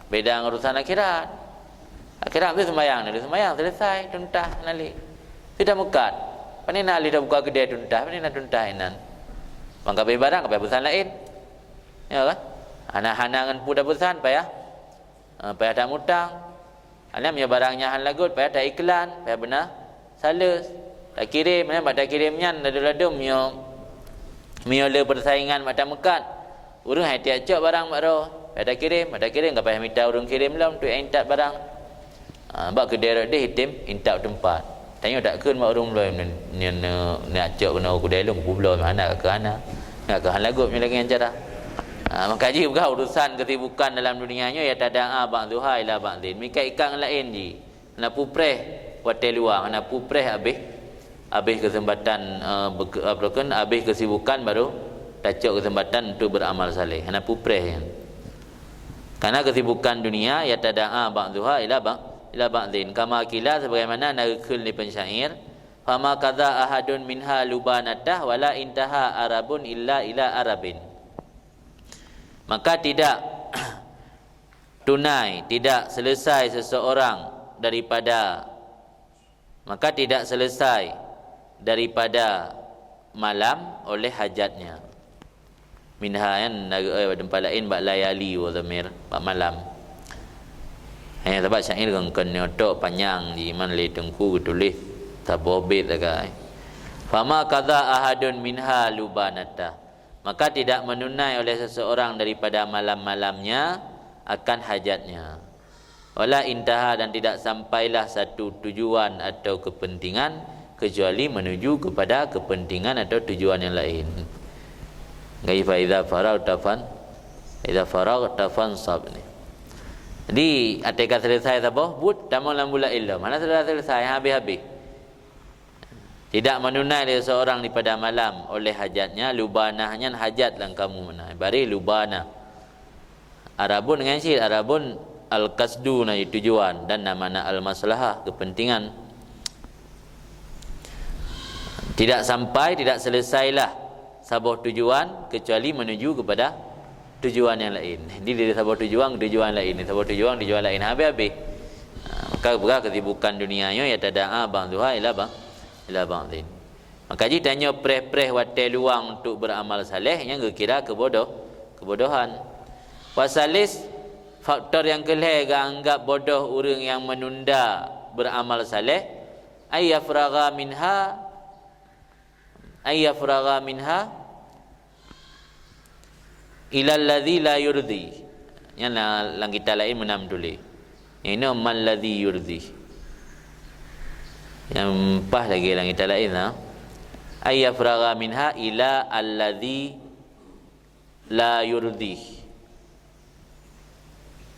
Beda ngon urusan akhirat. Akhirat meuseumbahyang, na seumbahyang selesai, tuntas, na lé. Sudah meukat. Pane na lé tabuka keudè tuntas, pane na tuntas inan. Ban ka abéh barang, ka payah peusan laén. Ya kan? Hana-hana ngon peue tapeusan, payah. Ha, payah tamutang. Alam ya barang nyan han lagot, payah taiklan, payah beuna sales. Takirém, nyan bak takirém nyan ladôm-ladôm meunyoe, meunyoe le persaingan bak tameukat. Ureueng hai tiep cok barang bak droe, payah takirém, bak takirém ka payah mita ureueng kirém lom untuk intat barang. Ha, bak keudè rot deh item intat teumpat. Tanyoe takheun bak ureueng bloe nyan, nyan, nyan, nyan acok keunoe keudè lôn peubloe hana ka hana. Nyan ka hana lagot meunyoe lagèe nyan cara. Ha, maka jih peugah urusan kesibukan dalam dunia nyoe yatada'a ba'duha ila ba'din. Meuikat-ikat ngon laén jih. Hana peue preh watèe luwang, hana peue preh abéh, abéh keuseumpatan, eh, beke-, apa kheun, abéh kesibukan baru tacok keuseumpatan untuk beramal saleh. Hana peue preh nyan. Karena kesibukan dunia yatada'a ba'duha ila ba-, ila ba'din. Kama qila, sebagaimana na geukheun lé pensyair, "Fama qadha ahadun minha lubanatah wala intaha arabun illa ila arabin." Maka tidak tunai, tidak selesai seseorang daripada, maka tidak selesai daripada malam oleh hajatnya. Minha nyan na geuoi bak teumpat laén bak layali wa dhamir, bak malam. Hanya sabab syair kon, kon nyoe tok panyang jih, man lé teungku geutuléh saboh bét sagai. "Fama qadha ahadun minha lubanatah." Maka tidak menunai oleh seseorang daripada malam-malamnya akan hajatnya. Wala intaha, dan tidak sampailah satu tujuan atau kepentingan kecuali menuju kepada kepentingan atau tujuan yang lain. Gai fa iza faraghta fan, iza faraghta fansab ni. Jadi, até ka selesai saboh, buet tamong lam bulan ilmu. Mana sudah selesai, habis-habis. Tidak menunai lé seseorang daripada malam oleh hajatnya, lubanah nyan hajat lam kamu na. Ibarat lubanah. Arabun ngon cit, arabun al-qasdu na tujuan dan na makna al-maslahah, kepentingan. Tidak sampai, tidak selesailah saboh tujuan kecuali menuju kepada tujuan yang lain. Jadi dari saboh tujuan ke tujuan lain, dari saboh tujuan ke tujuan lain, habis-habis. Ha, maka peugah kesibukan dunia nyoe yatada'a ba'duha ila ba-, ila ba'din. Maka jih tanyoe preh-preh watèe luwang untuk beramal saleh, nyan geukira keubodoh, keubodohan. Wasalis, faktor nyang keulhèe geuanggap bodoh ureueng nyang menunda beramal saleh, ay yafragha minha, ay yafragha minha ilal ladzi la yurdhi. Nyan la-, lam kitab laén meunan tuléh. Nyang inoe mal ladzi yurdhi. Nyang paih lagèe lam kitab laén na. Ay yafragha minha ila alladzi la yurdhi.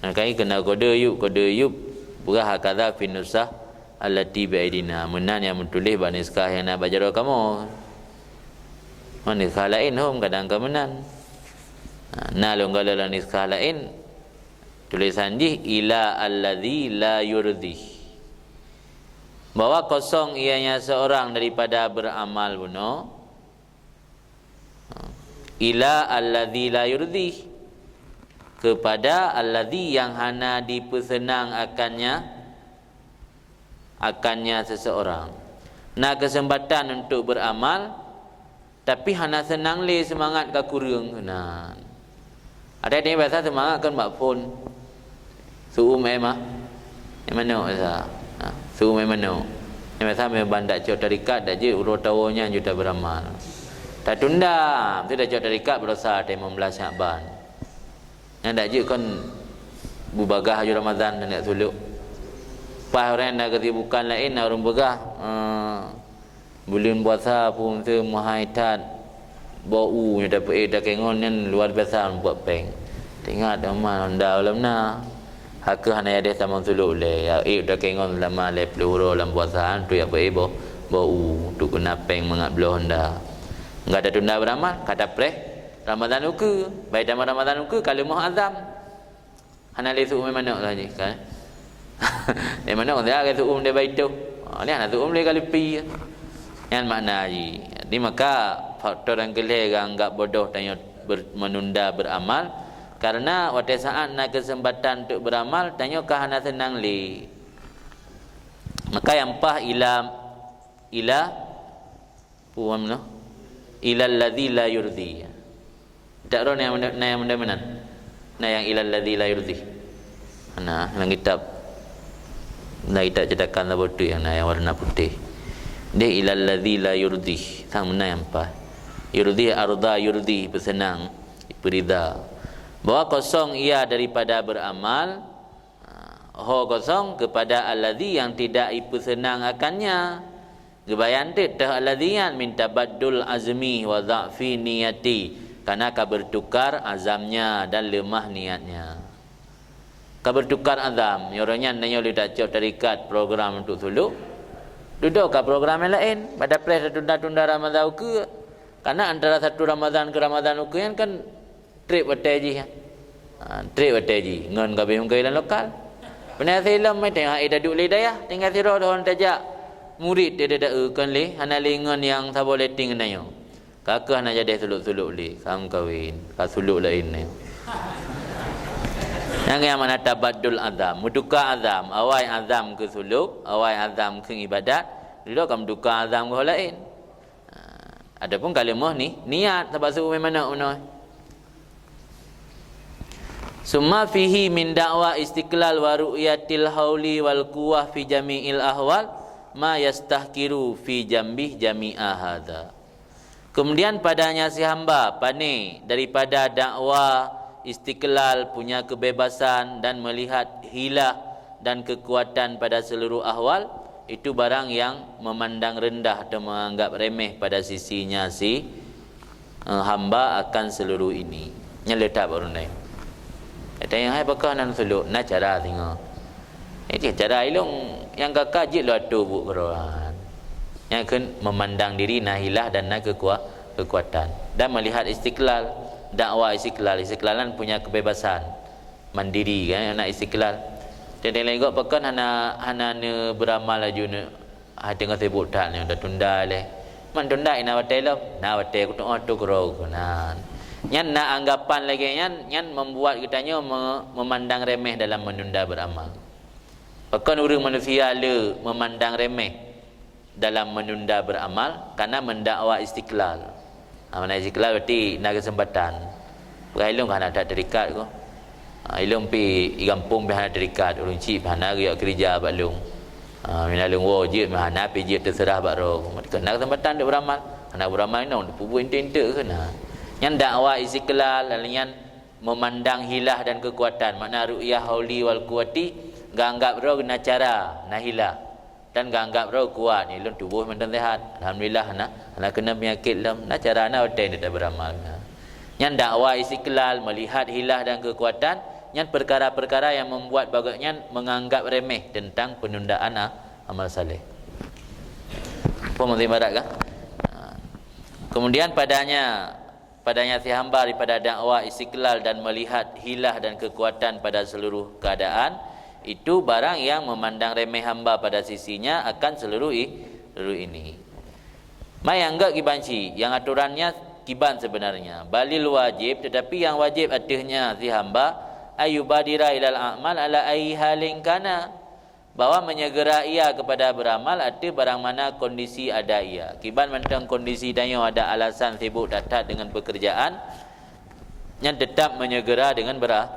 Nah, kai keunan kode yub, kode yub, peugah hakadha fi nusah allati bi aidina. Meunan nyang meutuléh bak naskah nyang na bak jaroe kamoe. Ngon naskah laén hom kadang ka meunan. Ha, na lôn galak lam naskah laén, Tulisan jih ila alladzi la yurdih. Bahwa kosong ianya seorang daripada beramal bunoe. Ila alladzi la yurdih. Kepada alladzi yang hana dipeuseunang akannya, akannya seseorang. Na keuseumpatan untuk beuramal, tapi hana seunang lé, seumangat ka kureueng. Nah. Ada yang biasa seumangat kan bak phon. Su'um eh mah. Eh manok biasa. Ha, su'um eh manok. Yang biasa memang dak cok tarikat, dak jeuet uroe tawoe nyan jeuet beuramal. Tatunda, tu dak cok tarikat beurasa lima belas Syakban. Nyang dak jeuet kon beubagaih aju Ramadhan dan dak suluk. Paih ureueng na keusibukan laén, na ureueng peugah, eh, buleuen puasa phôn teuh meuhai that. Bau u nyoe dapeuék takengon nyan luar biasa buet péng. Teuingat teuma honda lom na. Hakeuh hana yadeh tamong suluk lé. Ya ék takengon lama lhèe ploh uroe lam puasa, tu ya peuék bau, bau u, tu keuna péng mangat bloe honda. Enggak tatunda beuramal, ka tapreh. Ramadhan ukeue, bai tamah Ramadhan ukeue ka leumoh azam. Hana lé su'um manok lagi kan. Lé manok dah ke su'um dia baitoh. Ha, ni hana su'um lé ka leupie. Nyan makna ji. Jadi maka faktor nyang keulhèe geuanggap bodoh tanyoe ber-, menunda beramal karena watèe saat na keuseumpatan untuk beramal tanyoe ka hana seunang lé. Maka nyang paih ila, ila Puan noh. Ilal ladzi la yurdi. Tak ada yang, yang mana? Nah, yang ilal ladzi la yurdi. Nah, dalam kitab, dalam kitab cetakan Zabuti yang, yang warna putih. Dia ilal ladzi la yurdi. Sang mana yang pas? Yurdi arda yurdi, bersenang, berida. Bahwa kosong ia daripada beramal, ho kosong kepada alladzi yang tidak ipeuseunang akannya. Geubayan teuk teuh alladzi nyan min tabaddul azmi wa dha'fi niyati, karena ka bertukar azamnya dan lemah niatnya. Ka bertukar azam, nyoe nyan tanyoe lé tacok tarikat program untuk suluk. Dudoe ka program nyang laén, pada preh tatunda-tunda Ramadhan ukeue. Karena antara satu Ramadhan ke Ramadhan ukeue nyan kan trép watèe jih. Ha, trép watèe jih. Ngon ka beuh meukawen lam lokal. Peunaséh lom mai teuh, ha, eh, taduek lé dayah, tinggai sidroe dohon tajak murit teuh, teuh, teuh, kon lé, hana lé ngon nyang saboh leteng nyoe. Ka keuh hana jadeh suluk-suluk lé, ka meukawen, ka suluk laén nyoe. Nyang, nyang makna tabaddul azam, meutuka azam, awai azam keu suluk, awai azam keu ibadat, dudoe ka meutuka azam keu laén. Ha, adapun ka leumoh ni, niat, sabab seuume manok meunoe. Summa fihi min da'wa istiqlal wa ru'yatil hauli wal quwwah fi jami'il ahwal ma yastahqiru fi jambih jami'a hadza. Kemudian padanya si hamba pane daripada dakwa istiqlal, punya kebebasan, dan melihat hilah dan kekuatan pada seluruh ahwal, itu barang yang memandang rendah atau menganggap remeh pada sisinya si, eh, hamba akan seluruh ini. Nyan le that bak ureueng laén. Tanya hai pakon hana suluk, na cara singoh. Jadi cara ilong nyang ka ka jeuet lôn atô buet keudroe. Nyan kheun memandang diri na hilah dan na kekua-, kekuatan. Dan melihat istiqlal, dakwa istiqlal. Istiqlal nyan punya kebebasan. Mandiri kan, na istiqlal. Teuntèe lagèe pakon hana, hana neubeuramal laju neu-, hai teungoh sibuk that nyoe, tatunda lé. Man tunda na watèe lom, na watèe kutu'oh tu keudroe keunan. Nyan na anggapan lagèe nyan, nyan membuat geutanyoe me-, memandang remeh dalam menunda beramal. Pakon ureueng manusia le memandang remeh dalam menunda beramal, karena mendakwa istiqlal. Ha, makna istiqlal berarti na keuseumpatan. Peugah ilong ka hana that terikat ko. Ha, ilong pi i gampông pi hana terikat, ureueng chik pi hana geuyue keurija bak lôn. Ha, mina lôn woe jeuet, pi hana pi jeuet, teuseurah bak droe. Maka na keuseumpatan untuk beramal. Hana beramal inong, peubuet inte-inte keunan. Nyan dakwa istiqlal, lalu nyan memandang hilah dan kekuatan. Makna ru'yah hauli wal quwwati, geuanggap droe na cara, na hilah. Dan geuanggap droe kuat, ni lôn tuboh mantong sehat. Alhamdulillah, na, hana keunong peunyakét lom. Na cara na watèe nyoe taberamal. Nyan dakwa istiqlal, melihat hilah dan kekuatan, nyan perkara-perkara yang membuat bagot nyan menganggap remeh tentang penundaan a-, amal saleh. Apa maksud ibarat kah? Ha. Kemudian padanya padanya si hamba daripada dakwah istiqlal dan melihat hilah dan kekuatan pada seluruh keadaan, itu barang yang memandang remeh hamba pada sisinya akan seluruh i-, seluruh ini. Ma nyang gét kiban cit, yang aturannya kiban sebenarnya. Balil wajib, tetapi yang wajib ateuehnya si hamba, ayyubadira ilal a'mal ala ayyi halin kana, bahwa menyegera ia kepada beramal ateueh barang mana kondisi ada ia. Kiban mantong kondisi tanyoe ada alasan sibuk that-that dengan pekerjaan, nyan tetap menyegera dengan bera-,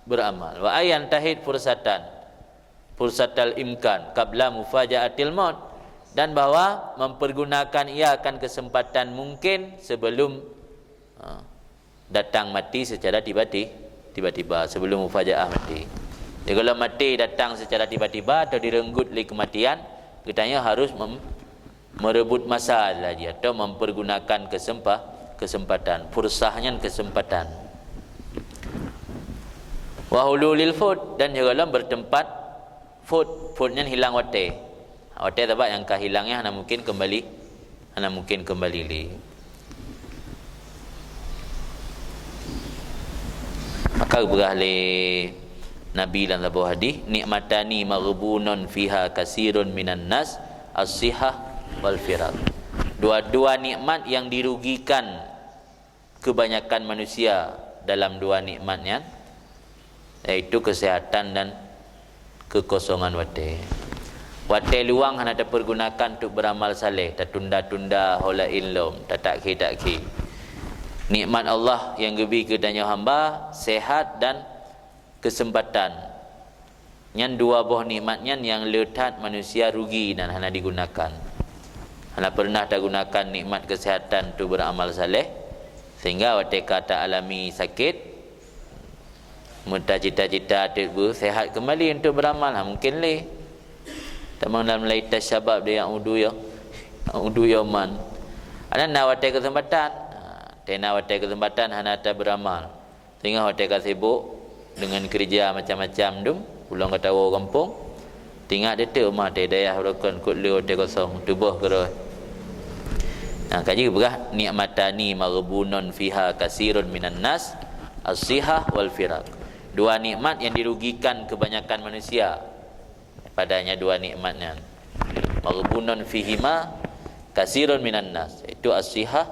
beramal. Wa ayyantahid fursatan, fursatal imkan, qabla mufaja'atil maut, dan bahwa mempergunakan ia akan kesempatan mungkin sebelum, ha, datang mati secara tiba-ti-, tiba-tiba, sebelum mufajaah mati. Jadi, kalau mati datang secara tiba-tiba atau direnggut lé kematian, geutanyoe harus mem-, merebut masa lagi atau mempergunakan kesempa-, kesempatan. Fursah nyan kesempatan. Wa hululil fut, dan juga lom bertempat fut. Fut nyan hilang watée. Watée sabab nyang ka hilang nyan hana mungkin kembali, hana mungkin kembali lé. Maka geupeugah lé Nabi lam saboh hadis, "Nikmatani maghbunun fiha katsirun minan nas, as-sihah wal firaq." Dua-dua nikmat yang dirugikan kebanyakan manusia dalam dua nikmat nyan, yaitu kesehatan dan kekosongan watée. Watée luwang hana tapergunakan untuk beramal saleh, tatunda-tunda ho laén lom, tatakhi-takhi. Nikmat Allah yang geubi keu tanyoe hamba, sehat dan kesempatan. Nyan dua boh nikmat nyan nyang le that manusia rugi dan hana digunakan. Hana pernah tagunakan nikmat kesehatan tu beramal saleh, sehingga watée ka ta alami sakit, meutacita-cita teuk beu sehat kembali untuk beramal, ha, mungkin lé. Tamong dalam laita syabab dia yang udu ya, udu yoman. Ada na watée kesempatan, ha, tena watée kesempatan hana ta beramal. Teungoh watée ka sibuk deungon keureuja macam-macam dum, ulôn ka tawoe gampông. Teuingat teuk mah watée dayah rukon kot le watée kosong, tuboh keureuh. Nah, ka jeuet peugah, "Nikmatani maghbunun fiha katsirun minan nas, as-sihah wal firaq." Dua nikmat yang dirugikan kebanyakan manusia padanya dua nikmat nyan. Maghbunun fihima katsirun minan nas, yaitu as-sihah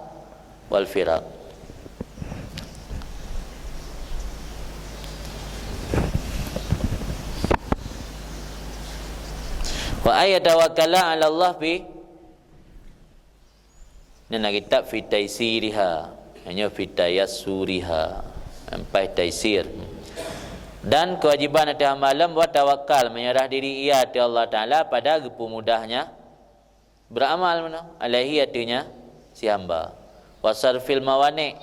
wal firaq. Wa ay yatawakkala 'ala Allah fi, ni na kitab fi taisiriha, hanya fi tayassuriha, sampai taisir. Dan kewajiban atas hamba lom wa tawakkal, menyerah diri ia ateueh Allah Taala pada geupemudahnya beramal meunan, alaihi, ateueh nyan si hamba. Wa sarfil mawani,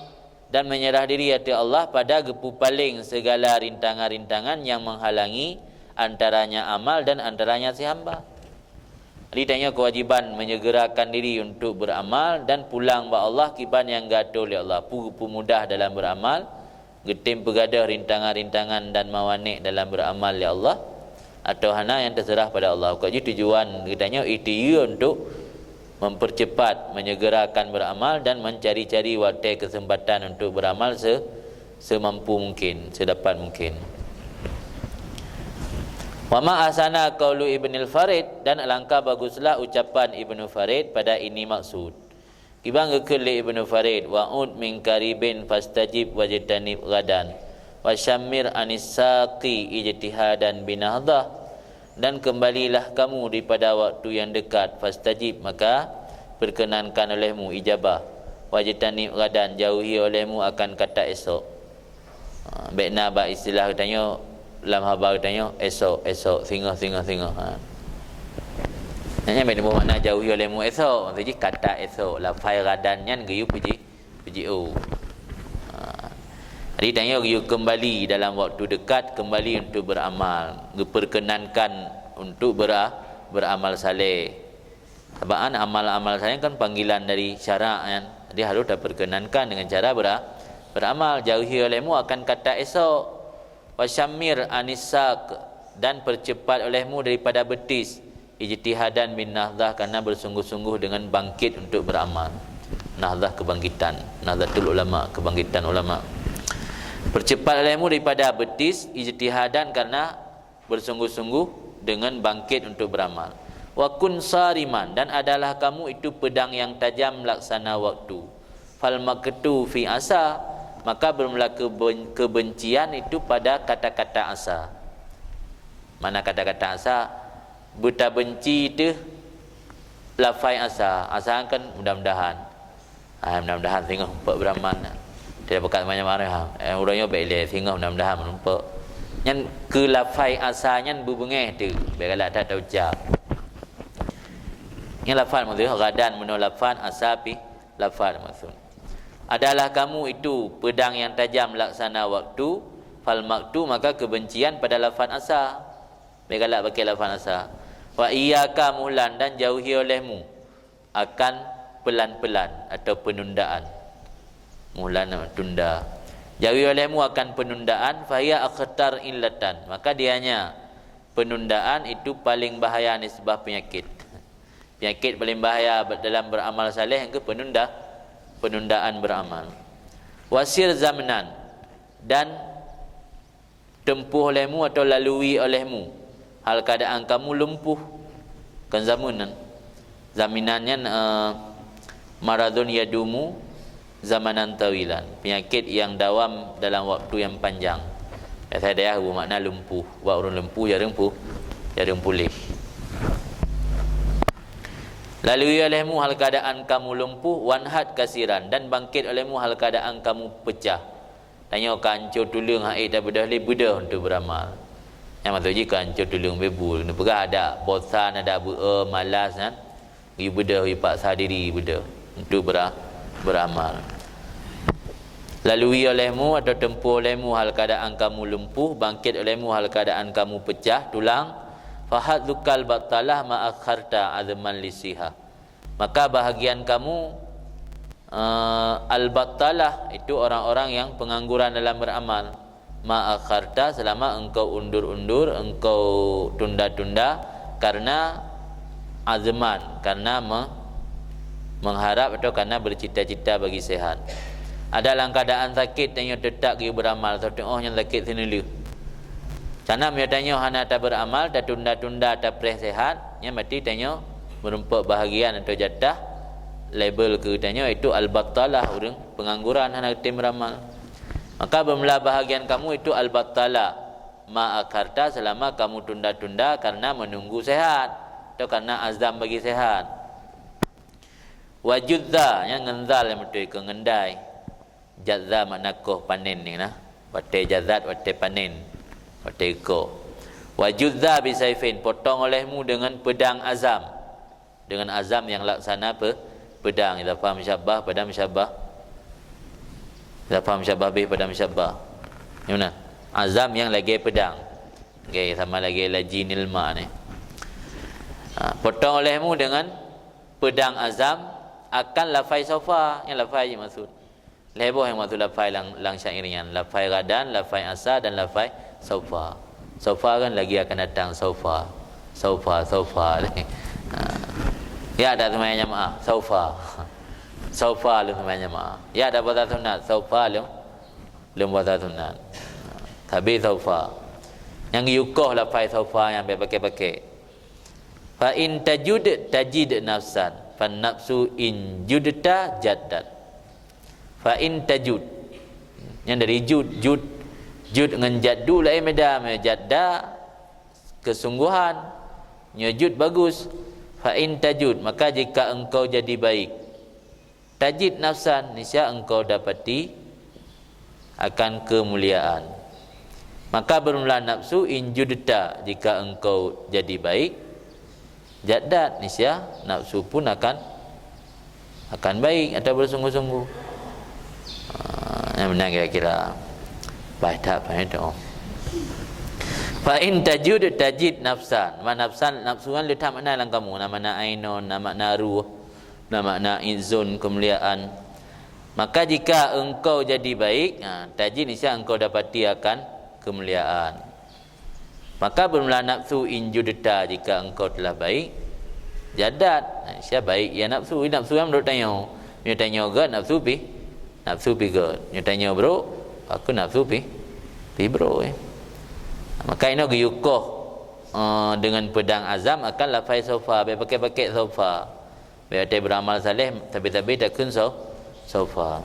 dan menyerah diri ateueh Allah pada geupeupaléng segala rintangan-rintangan nyang menghalangi antaranya amal dan antaranya si hamba. Jadi, tanyoe kewajiban menyegerakan diri untuk beramal dan pulang bak Allah kiban nyang geuatoe lé Allah. Peue geupeu mudah dalam beramal, geutem peugadôh rintangan-rintangan dan mawani dalam beramal lé Allah, atau hana, nyang teuseurah pada Allah. Ka jeuet tujuan geutanyoe ikhtiar untuk mempercepat, menyegerakan beramal dan mencari-cari watée kesempatan untuk beramal se-, semampu mungkin, sedapat mungkin. Wa ma ahsana qaulu Ibnil Farid, dan alangkah baguslah ucapan Ibnu Farid pada ini maksud. Kiban geukheun lé Ibnu Farid, "Wa ud min qaribin fastajib wajtanib ghadan, wa syammir anis saqi ijtihadan binahdah." Dan kembalilah kamu daripada waktu yang dekat, fastajib, maka perkenankan olehmu, ijabah, wajtanib ghadan, jauhi olehmu akan kata esok. Ha, bék na bak istilah geutanyoe, lam haba geutanyoe, esok, esok, singoh, singoh, singoh. Ha. Nyan bék na makna jauhi olehmu esok. Maksud jih kata esok, lafai ghadan nyan geuyue peuji-, peujiôh. Ha. Jadi, tanyoe geuyue kembali dalam waktu dekat, kembali untuk beramal. Geuperkenankan untuk bera-, beramal saleh. Sabab kan amal-amal saleh kan panggilan dari syarak kan. Jadi harus taperkenankan dengan cara bera-, beramal. Jauhi olehmu akan kata esok. Wa syammir anis saq, dan percepat olehmu daripada betis. Ijtihadan bin nahdah, karena bersungguh-sungguh dengan bangkit untuk beramal. Nahdah kebangkitan, Nahdlatul Ulama, kebangkitan ulama. Percepat olehmu daripada betis, ijtihadan, karena bersungguh-sungguh dengan bangkit untuk beramal. Wa kun sariman, dan adalah kamu itu pedang yang tajam laksana waktu. Fal maqtu fi asa, maka bermula keben-, kebencian itu pada kata-kata asa. Mana kata-kata asa? Beutabenci teuh lafai asa. Asa kan mudah-mudahan. Ah, mudah-mudahan singoh meurumpok beuramal. Tidak pekat banyak marah. Eh, urang nyoe bèk ilèe singoh mudah-mudahan meurumpok. Nyan keu lafai asa nyan beubeungèh teuh. Bèk galak that taucap. Nyan lafai maksud, gadan meunoe lafai, asa pih lafai maksud. Adalah kamu itu pedang yang tajam laksana waktu, fal maqtu, maka kebencian pada lafai asa. Bèk galak pakai lafai asa. Wa iyyaka muhlan, dan jauhi olehmu akan pelan-pelan atau penundaan. Muhlan, tunda. Jauhi olehmu akan penundaan, fahiya akhtar illatan. Maka dianya penundaan itu paling bahaya nisbah penyakit. Penyakit paling bahaya dalam beramal saleh ke penunda, penundaan beramal. Wasir zamanan, dan tempuh olehmu atau lalui olehmu hal keadaan kamu lumpuh. Kan zamanan. Zaminan nyan, eh, maradun yadumu zamanan tawilan, penyakit yang dawam dalam waktu yang panjang. Biasa dayah bermakna lumpuh. Buat ureuëng lumpuh, jareueng pu-, jareueng puléh. Lalui olehmu hal keadaan kamu lumpuh, wanhat kasiran, dan bangkit olehmu hal keadaan kamu pecah. Tanyoe ka ancô tuleueng, hak ék tabeudôh lé, beudôh untuk beramal. Nyang maksud jih ka ancô tuleueng beubu. Neupeugah ada bosan, ada beu-e, malas nyan. Geubeudôh, geupaksa diri beudôh untuk bera-, beramal. Lalui olehmu atau tempuh olehmu hal keadaan kamu lumpuh, bangkit olehmu hal keadaan kamu pecah tulang. Fahadzukal battalah ma akharta azman lisihah. Maka bahagian kamu, eh, al-battalah, itu orang-orang yang pengangguran dalam beramal. Ma akharta, selama engkau undur-undur, engkau tunda-tunda karena azman, karena me-, mengharap atau karena bercita-cita bagi sehat. Ada dalam keadaan sakit, tanyoe tetap geuy beramal, soe teungoh nyang sakit seuneulheueh. Kana meunyoe tanyoe hana taberamal, tatunda-tunda, tapreh sehat, nyan berarti tanyoe meurumpok bahagian atau jatah, label keu tanyoe itu al-battalah, ureuëng pengangguran, hana tem beramal. Maka bermula bahagian kamu itu al-battalah, ma akharta, selama kamu tunda-tunda karena menunggu sehat atau karena azam bagi sehat. Wa judza, nyang ngeunzal nyang beutôi keu ngeundai. Jadza makna koh panen ni nah. Watée jazat, watée panen, watée koh. Wa judza bisaifin, potong olehmu dengan pedang azam. Dengan azam yang laksana pe-, pedang. Idafah musyabah pada musyabah. Idafah musyabah bih pada musyabah. Yang mana? Azam yang lagée pedang. Okey, sama lagée lajinil ma ni. Ha, potong olehmu dengan pedang azam akan lafai saufa. Yang lafai je maksud. Lhée boh nyang maksud lafai lam, lam syair nyan. Lafai ghadan, lafai asa, dan lafai saufa. Saufa kan lagi akan datang, saufa. Saufa, saufa. Ha. Ya, dak seumayang jamaah, saufa. Saufa lôn seumayang jamaah. Ya, dak puasa sunat, saufa lôn, lôn puasa sunat. Tapi saufa. Nyang yukoh lafai saufa nyang bèk pakai-pakai. Fa in tajud tajid nafsan, fan nafsu in judta jaddat. Fa in tajud. Nyan dari jud, jud, jud ngon jaddu laén beda. Meunyoe jadda, kesungguhan. Nyoe jud bagus. Fa in tajud, maka jika engkau jadi baik. Tajid nafsan, niscaya engkau dapati akan kemuliaan. Maka bermula nafsu in judta, jika engkau jadi baik, jaddat, niscaya nafsu pun akan, akan baik atau bersungguh-sungguh. Ha, nyang meunan kira-kira. Baik tak, baik tu. Fa in tajud tajid nafsan. Ma nafsan, nafsu kan le that makna lam kamu. Na makna ainon, na makna ruh, na makna izun, kemuliaan. Maka jika engkau jadi baik, ha, tajid, niscaya engkau dapati akan kemuliaan. Maka bermula nafsu in judta, jika engkau telah baik, jaddat. Ha, niscaya baik ya nafsu. Nafsu kan menurut tanyoe. Nyoe tanyoe gét nafsu pih, nafsu pih gét. Nyoe tanyoe brok, aku nafsu pih, pih brok, eh. Maka inoe geuyue koh, eh, deungon peudang azam akan lafai sofa, bèk pakèk-pakèk sofa. Bèk watèe beuramal saleh, sabe-sabe takheun so-, sofa.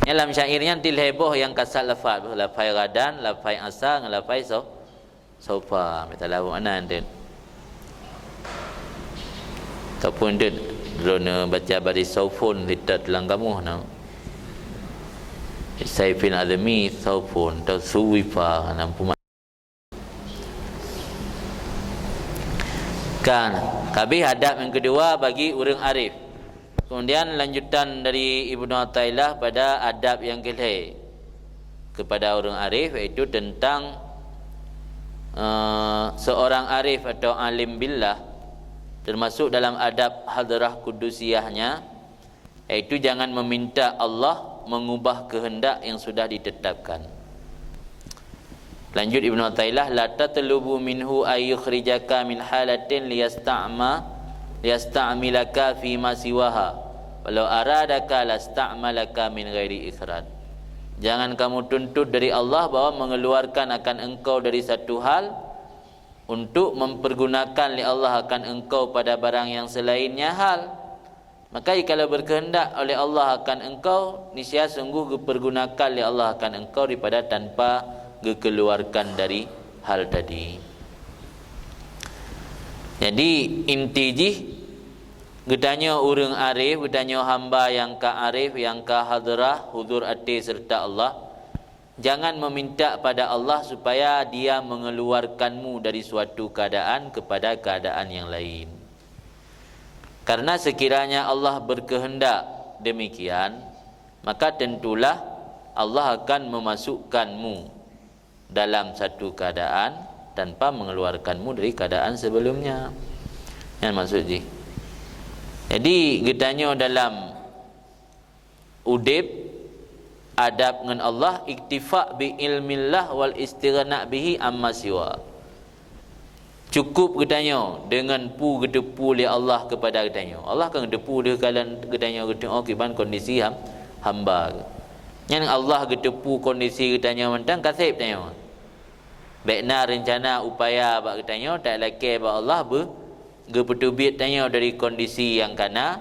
Nyan lam syair nyan ti lhèe boh nyang kasat lafaz, lafai ghadan, lafai asa, ngon lafai so-, sofa. Mita lawan na enteuk. Ataupun enteuk droeneuh baca baris saufun sitat lam kamus na. Saifin azmi saufun, atau suwifa, na puma. Kan, kabeh adab nyang keudua bagi ureuëng arif. Kemudian lanjutan dari Ibnu Athaillah pada adab nyang keulhèe kepada ureuëng arif, yaitu tentang, eh, seorang arif atau alim billah, termasuk dalam adab hadrah kudusiyahnya, yaitu jangan meminta Allah mengubah kehendak yang sudah ditetapkan. Lanjut Ibnu Athaillah, "La tatlubu minhu ay yukhrijaka min halatin liyasta'ma-, liyasta'milaka fi ma siwaha. Walau aradaka lasta'malaka min ghairi ikhraj." Jangan kamu tuntut dari Allah bahwa mengeluarkan akan engkau dari satu hal untuk mempergunakan lé Allah akan engkau pada barang yang selainnya hal. Maka jikalau berkehendak oleh Allah akan engkau, niscaya sungguh geupergunakan lé Allah akan engkau daripada tanpa geukeuluarkan dari hal tadi. Jadi, inti jih, geutanyoe ureuëng arif, geutanyoe hamba nyang ka arif, nyang ka hadrah, huzur até seureuta Allah, jangan meminta pada Allah supaya Dia mengeluarkanmu dari suatu keadaan kepada keadaan yang lain. Karena sekiranya Allah berkehendak demikian, maka tentulah Allah akan memasukkanmu dalam satu keadaan tanpa mengeluarkanmu dari keadaan sebelumnya. Nyan maksud jih. Jadi, geutanyoe dalam udeb, adab ngon Allah, iktifa bi ilmillah wal istighna bihi amma siwa. Cukup geutanyoe deungon peue geuteupeue lé Allah keupada geutanyoe. Allah kan geuteupeue lé kalian geutanyoe geutanyoe kiban kondisi ham-, hamba. Nyan Allah geuteupeue kondisi geutanyoe mantong ka seb tanyoe. Bèk na reuncana upaya bak geutanyoe, talakèe bak Allah beu-, geupeuteubiet tanyoe dari kondisi nyang kana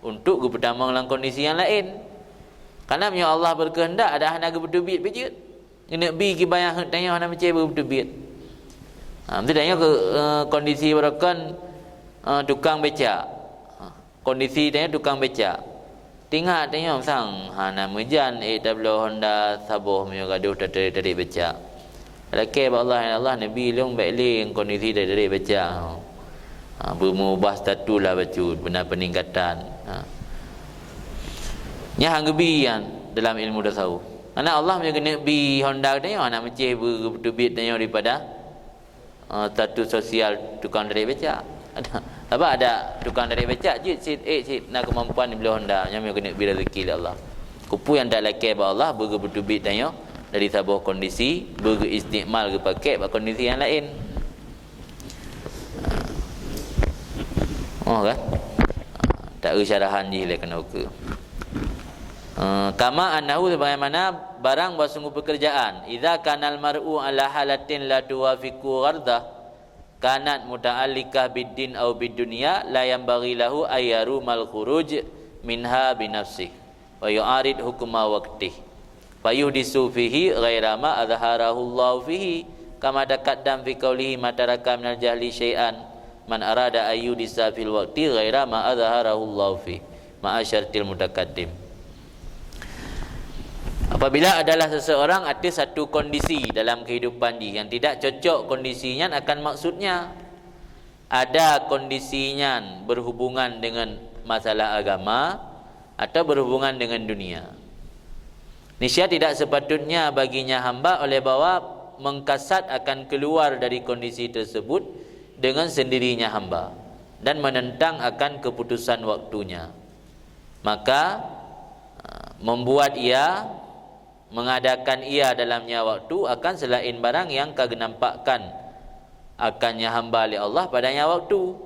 untuk geupeutamong lam kondisi nyang laén. Karena meunyoe Allah berkehendak, ada hana geupeuteubiet beujeuet. Geuneuk bi kiban nyang heuet tanyoe hana meucè beupeuteubiet. Ha, meusti tanyoe keu, eh, kondisi baroekon, eh, tukang becak. Ha, kondisi tanyoe tukang becak. Tingat tanyoe sang hana meujan ék tabloe honda saboh meunyoe gadoh tatarek-tarek becak. Lakèe bak Allah, "Ya Allah, neubi lôn bèk lé kondisi tatarek becak." Ha, beumeuubah status lah bacut, beuna peuningkatan. Ha. Nyan han geubi nyan dalam ilmu tasawuf. Karena Allah meunyoe geuneuk bi honda tanyoe hana meucè beu-, beuteubiet tanyoe daripada eh, status sosial tukang tarek becak. Ada, apa ada tukang tarek becak jeuet cit, ék cit na kemampuan dibloe honda, nyan meunyoe keuneuk bi rezeki lé Allah. Keupeue nyang talakèe bak Allah, beu geupeuteubiet tanyoe dari saboh kondisi, beu geuistikmal geupakèk bak kondisi nyang laén. Oh kan? Tak eu syarahan jih lé keunoe keu. Eh, kama annahu, sebagaimana barang bahwa sungguh pekerjaan, idza kanal mar'u ala halatin la tuwafiqu ghardah, kanat muta'alliqah bid din au bid dunya, la yanbaghi lahu ay yarumal khuruj minha bi nafsih, wa yu'arid hukma waqtih, fa yuhdisu fihi ghaira ma azharahu Allah fihi, kama taqaddam fi qaulihi ma taraka minal jahli syai'an, man arada ayyudisa fil waqti ghaira ma azharahu Allah fi, ma'a syartil mutaqaddim. Apabila adalah seseorang ada satu kondisi dalam kehidupan jih yang tidak cocok kondisi nyan akan maksudnya, ada kondisi nyan berhubungan dengan masalah agama atau berhubungan dengan dunia. Niscaya tidak sepatutnya baginya hamba oleh bahwa mengkasat akan keluar dari kondisi tersebut dengan sendirinya hamba dan menentang akan keputusan waktunya. Maka, membuat ia, mengadakan ia dalam nyawa waktu akan selain barang yang ka geunampakkan akan nyawa hamba lé Allah pada nyawa waktu.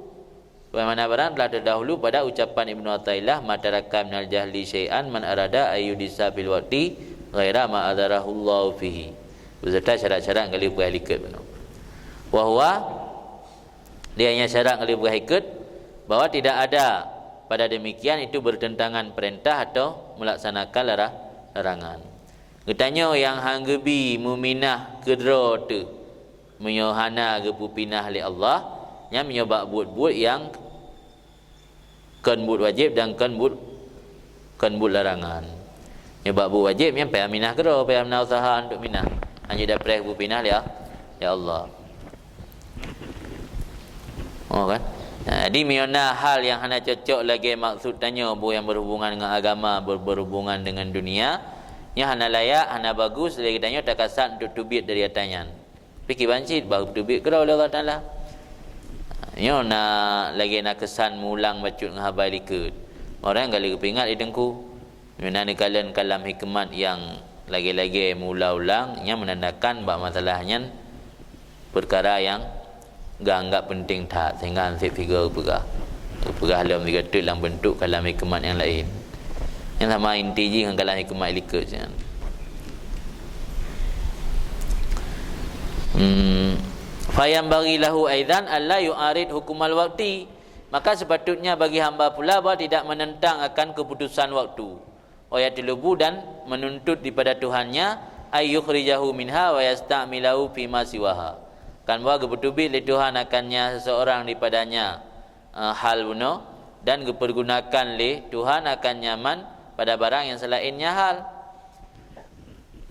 Sebagaimana barang telah terdahulu pada ucapan Ibnu Athaillah, "Ma taraka minal jahli syai'an man arada ayyudisa fil waqti ghaira ma adzharahullahu fihi." Beserta syarat-syarat nyang ka lheueh peugah likot bunoe. Wa huwa, dia hanya syarat nyang ka lheueh peugah likot, bahwa tidak ada pada demikian itu bertentangan perintah atau melaksanakan lara-, larangan. Geutanyoe nyang han geubi meuminah keudroe teuh, meunyoe hana geupeupinah lé Allah, nyan meunyoe bak buet-buet nyang kon buet wajéb dan kon buet, kon buet larangan. Nyoe bak buet wajéb nyan payah minah keudroe, payah na useuha untuk minah. Hana jipreh geupeupinah lé, lé Allah. Oh kan? Nah, jadi meunyoe na hal nyang hana cocok lagée maksud tanyoe, boh nyang berhubungan dengan agama, ber-, berhubungan dengan dunia, nyan hana layak, hana bagus, lé geutanyoe takasat untuk teubiet dari atra nyan. Tapi kiban cit bah teubiet keudroe lé Allah Taala. Nyoe na lagée na keusan meulang bacut ngon haba likot. Orang ka lheueh geupeuingat di teungku. Meunan neukalon kalam hikmat nyang lagée-lagée meuulang-ulang, nyan meunandakan bak masalah nyan peukara nyang geuanggab peunteng that, sehingga anseb sigoe geupeugah. Geupeugah lom sigoe teuk lam beuntuk kalam hikmat nyang laén. Nyang sama inti jih ngon kalam hikmat likot nyan. Hmm. Fayanbaghi lahu aidan alla yu'arid hukumal waqti. Maka sepatutnya bagi hamba pula bahwa tidak menentang akan keputusan waktu. Wa yatlubu, dan menuntut daripada Tuhannya, ay yukhrijahu minha wa yasta'milahu fima siwaha. Kan bahwa geupeuteubiet lé Tuhan akannya seseorang daripadanya, eh, hal bunoe, dan geupergunakan lé Tuhan akannya man pada barang nyang seulaén nyan hal.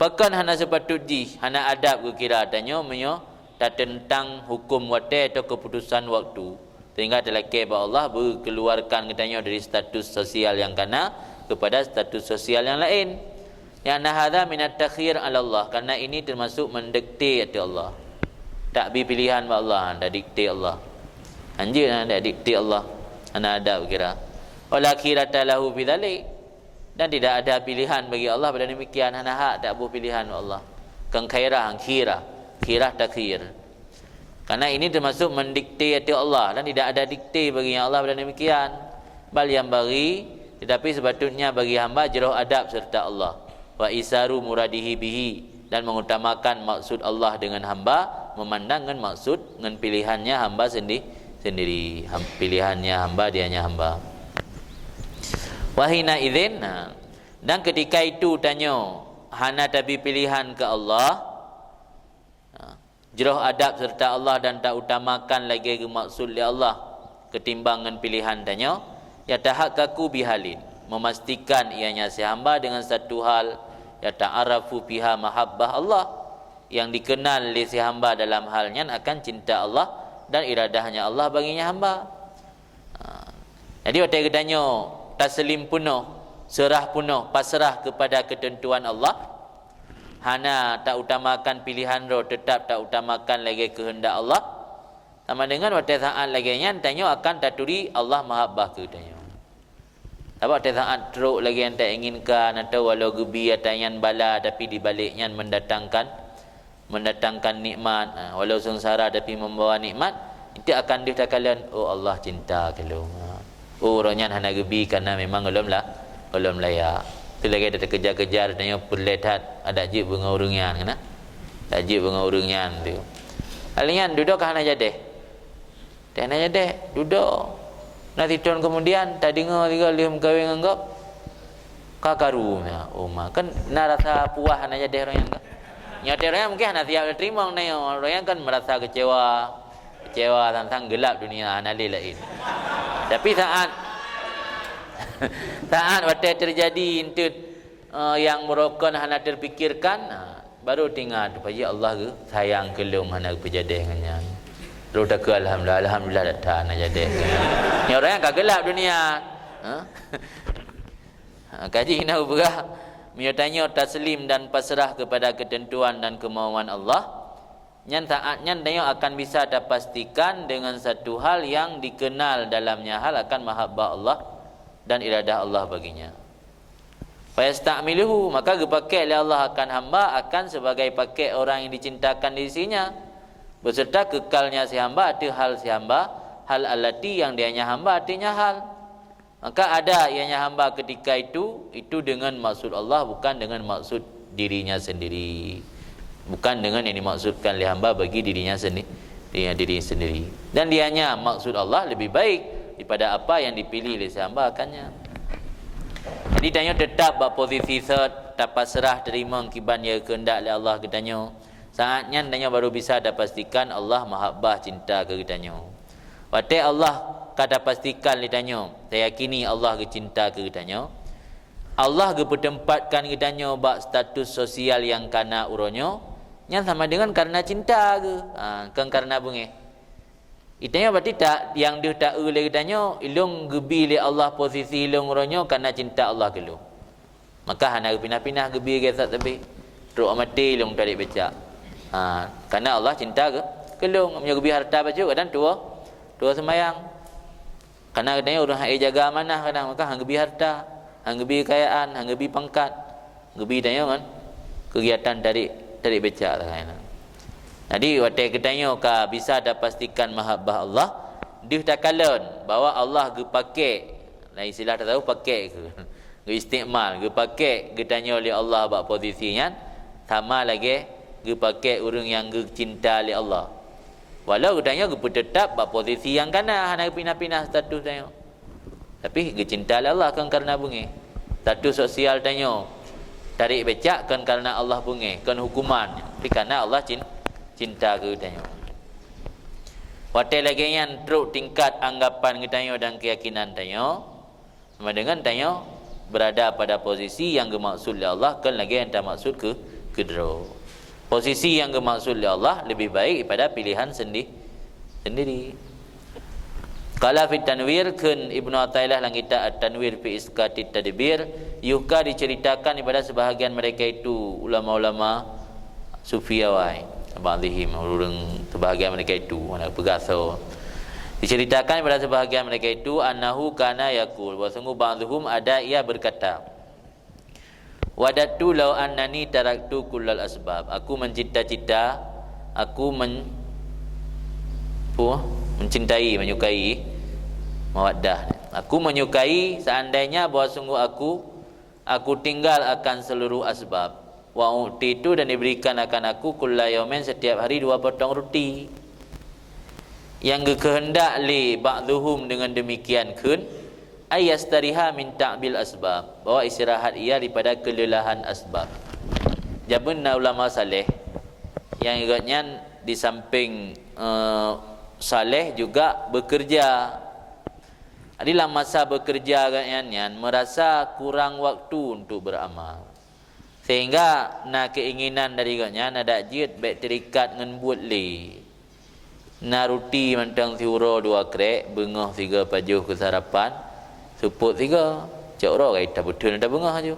Pakon hana seupatôt jih, hana adab geukira tanyoe meunyoe tateuntang huköm watée atau keuputosan waktu, sehingga talakée bak Allah beukeuluwarkan geutanyoe dari status sosial nyang kana keupada status sosial nyang laén. Li'anna hadza minat takhyir 'alallah, karena ini termasuk mendikte ateueh Allah. Takbi pilihan bak Allah, tadikte Allah. Hanjeuet na tadikte Allah, hana adab geukira. Wala khiyarata lahu fi dzalik. Dan tidak ada pilihan bagi Allah pada demikian, hana hak taboh pilihan Allah. Kon khairah, khirah, khirah takhyir. Karena ini termasuk mendikte ateueh Allah dan tidak ada dikte bagi Allah pada demikian. Bal yanbaghi, tetapi sepatutnya bagi hamba jroh adab serta Allah. Wa isaru muradihi bihi, dan mengutamakan maksud Allah dengan hamba, memandang ngon maksud, ngon pilihannya hamba sendi-, sendiri. Ham-, pilihannya hamba, dianya hamba. Wahina idzin, nah, dan ketika itu tanyoe hana tabi pilihan keu Allah, ha, jroh adab serta Allah dan tautamakan lagée geumaksud lé Allah ketimbang ngon pilihan tanyoe, yatahaqqaqu bihalin, memastikan ianya si hamba dengan satu hal, yata'arafu fiha mahabbah Allah, yang dikenal lé si hamba dalam hal nyan akan cinta Allah dan iradahnya Allah baginya hamba. Ha. Jadi watée geutanyoe taslim peunoh, seurah peunoh, pasrah keupada keuteuntuan Allah, hana tautamakan pilihan droe, teutab tautamakan lagée keuheundak Allah, sama deungon watée saát lagée nyan tanyoe akan taturi Allah mahabbah keu tanyoe. Sabab watée saát trok lagée nyang tainginkan, atau walau geubi atra nyan bala, tapi di balek nyan mendatangkan mendatangkan nikmat, ha, walau seungsara tapi membawa nikmat, itu akan deuh takalon, "Oh, Allah cinta keu lôn." Ha. "Oh, ureuëng nyan hana geubi karena memang gohlom la-, gohlom layak." Tu lagée takeujah-keujah, tanyoe peureulée that, adak jeuet beungoh ureuëng nyan, kan? Adak jeuet beungoh ureuëng nyan tu. Hal nyan dudoe ka hana jadeh. Teuh na jadeh, dudoe. Na sithon keumudian, tadeungoe sigoe lheueh meukawen ngon gob, ka karu meunan, oh ma. Kan na rasa puah hana jadeh ureuëng nyan ka. Nyoe watée ureuëng nyan mungken hana siap teurimong, na nyoe ureuëng nyan kan meurasa keucewa. Keucewa sang-sang geulab dunia, hana lé laén. Tapi saát, saát watée teujadi enteuk, eh, nyang meurokon hana teupikirkan, nah, baru teuingat, "Paji Allah geu sayang keu lôn hana geupeujadeh ngon nyan." Terus takheun, "Alhamdulillah, alhamdulillah that-that hana jadeh." Nyoe ureuëng nyan ka geulab dunia. Ha? Ha, kaji na ubeurah, meunyoe tanyoe taslim dan pasrah keupada keuteuntuan dan keumauan Allah, nyan saát nyan tanyoe akan bisa tapastikan deungon satu hal nyang dikeunal dalamnya hal akan mahabbah Allah dan iradah Allah baginya. Fayasta'miluhu, maka geupakék lé Allah akan hamba akan sebagai pakék orang yang dicintakan di sisinya, beserta kekalnya si hamba ateueh hal si hamba Hal allati yang dianya hamba artinya hal. Maka ada ianya hamba ketika itu, itu dengan maksud Allah, bukan dengan maksud dirinya sendiri. Bukan dengan yang dimaksudkan oleh hamba bagi dirinya sendi-, dirinya diri sendiri. Dan dianya maksud Allah lebih baik daripada apa yang dipilih oleh si hamba akannya. Jadi tanyoe tetap bak posisi set, tapasrah teurimong kiban nyang geukeundak lé Allah geutanyoe. Saat nyan tanyoe baru bisa tapastikan Allah mahabbah cinta keu geutanyoe. Watée Allah ka tapastikan lé tanyoe, tayakini Allah geucinta keu geutanyoe, Allah geupeuteumpatkan geutanyoe bak status sosial nyang kana uroe nyoe, nyan sama deungon kareuna cinta geuh, ha, kon kareuna beungéh. Geutanyoe berarti ta-, nyang deuh taeu lé geutanyoe, ilôn geubi lé Allah posisi ilôn uroe nyoe kareuna cinta Allah keu lôn. Maka hana geupinah-pinah geubi gét that teubi. Trok maté ilôn tarék becak. Ha, kareuna Allah cinta keu, keu lôn. Meunyoe geubi hareuta bacut, kadang tuwoe, tuwoe seumayang. Kareuna geutanyoe ureuëng han ék jaga amanah kadang, maka han geubi hareuta, han geubi keukayaan, han geubi pangkat. Geubi tanyoe ngon keugiatan tarék, tarék becak sagai na. Jadi, watée geutanyoe ka bisa tapastikan mahabbah Allah, deuh takalon bahwa Allah geupaké, lam istilah tasawuf paké keu, geuistikmal, geupaké geutanyoe lé Allah bak posisi nyan, sama lagée geupaké ureuëng nyang geucinta lé Allah. Walau geutanyoe geupeuteutab bak posisi nyang kana, hana geupinah-pinah status tanyoe. Tapi geucinta lé Allah kon kareuna beungéh. Status sosial tanyoe tarék becak kon kareuna Allah beungéh, kon hukuman, tapi kareuna Allah cin-, cinta keu tanyoe. Watée lagée nyan trok tingkat anggapan geutanyoe dan keuyakinan tanyoe, sama deungon tanyoe beurada pada posisi nyang geumaksud lé Allah, kon lagée nyang tamaksud keu, keudroe. Posisi nyang geumaksud lé Allah leubeh baik daripada piléhan sendi-, sendiri. Qala fit Tanwir, kheun Ibnu Athaillah lam kitab At-Tanwir fi Isqatit Tadbir, yuhka, diceritakan daripada sebahagian mereka itu, ulama-ulama sufi awai, ba'dihim, ureuëng sebahagian mereka itu, mana peugah soe. Diceritakan daripada sebahagian mereka itu, annahu kana yaqul, bahwa sungguh ba'dhum ada ia berkata, "Wadattu law annani taraktu kullal asbab." Aku mencita-cita, aku men-, apa? Mencintai, menyukai, mawaddah. Aku menyukai seandainya bahwa sungguh aku, aku tinggal akan seluruh asbab. Wa u'titu, dan diberikan akan aku, kulla yaumin, setiap hari dua potong roti. Nyang geukeuheundak lé ba'dhuhum deungon demikian kheun, ay yastariha min ta'bil asbab, bahwa istirahat ia daripada kelelahan asbab. Jameun na ulama saleh, nyang gobnyan di samping, eh, saleh juga bekerja. Jadi lam masa bekerja gobnyan nyan merasa kurang waktu untuk beramal. Sehingga na keinginan dari gobnyan, adak jeuet bék terikat ngon buet lé. Na ruti mantong siuroe dua krek, beungoh sigoe pajoh keu sarapan, seupôt sigoe. Cok uroe kai tapeuteun tabeungoh aju.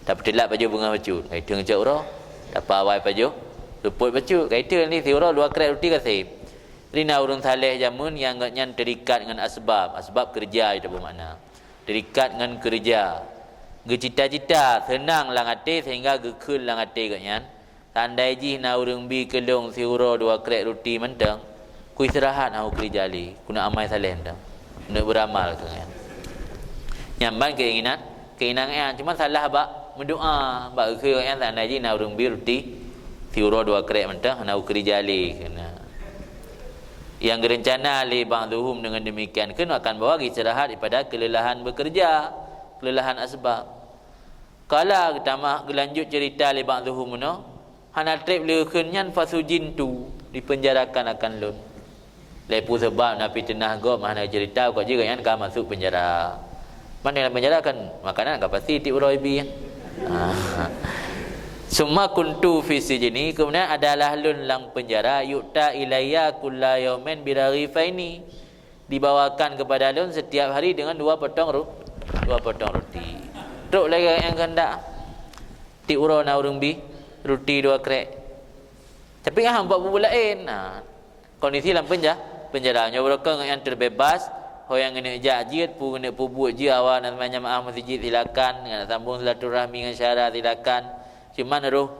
Tapeuteulat pajoh beungoh bacut, kai teun cok uroe. Tapa awai pajoh, seupôt bacut, kai teun ni siuroe dua krek ruti gasém. Jadi na ureuëng saleh jameun nyang gobnyan terikat ngon asbab, asbab keureuja itu beumakna. Terikat ngon keureuja. Geucita-cita, seunang lam até sehingga geukheun lam até gobnyan, seandai jih na ureuëng bi keu lôn siuroe dua krek ruti mantong, kuistirahat hana kukeureuja lé, keuneuk amai saleh mantong, keuneuk beuramal keu nyan. Nyan ban keinginan, keinginan nyan, cuma salah bak meudoa, bak geukheun nyan, seandai jih na ureuëng bi ruti siuroe dua krek mantong, hana kukeureuja lé, keuneuk. Nyang geurencana lé ba'dhuhum deungon demikian kheun akan bahwa geistirahat daripada kelelahan bekerja, kelelahan asbab. Qala, geutamah geulanjut cerita lé ba'dhuhum meunoe, hana treb lé kheun nyan fasujintu, dipeunjarakan akan lôn. Lé peue sabab na fiteunah gob hana cerita, kok jih gobnyan ka masuk penjara. Mana dalam penjara kan makanan ka pasti tiep uroe ibi. Ha. Summa kuntu fi sijni, kemudian adalah lôn lam penjara, yu'ta ilayya kulla yaumin biraghifaini, dibawakan kepada lôn setiap hari dengan dua potong ru-, dua potong roti. Trok lagée nyang kehendak. Tiep uroe na ureuëng bi roti dua krek. Tapi kan hana buet laén. Ha. Kondisi lam penja-, penjara. Nyoe beurokon ngon nyang terbebas, ho nyang keuneuk jak jeuet, peue keuneuk peubuet jeuet, awak nak seumayang jamaah meuseujid silakan, nak sambung silaturahmi ngon syedara silakan. Cuman roh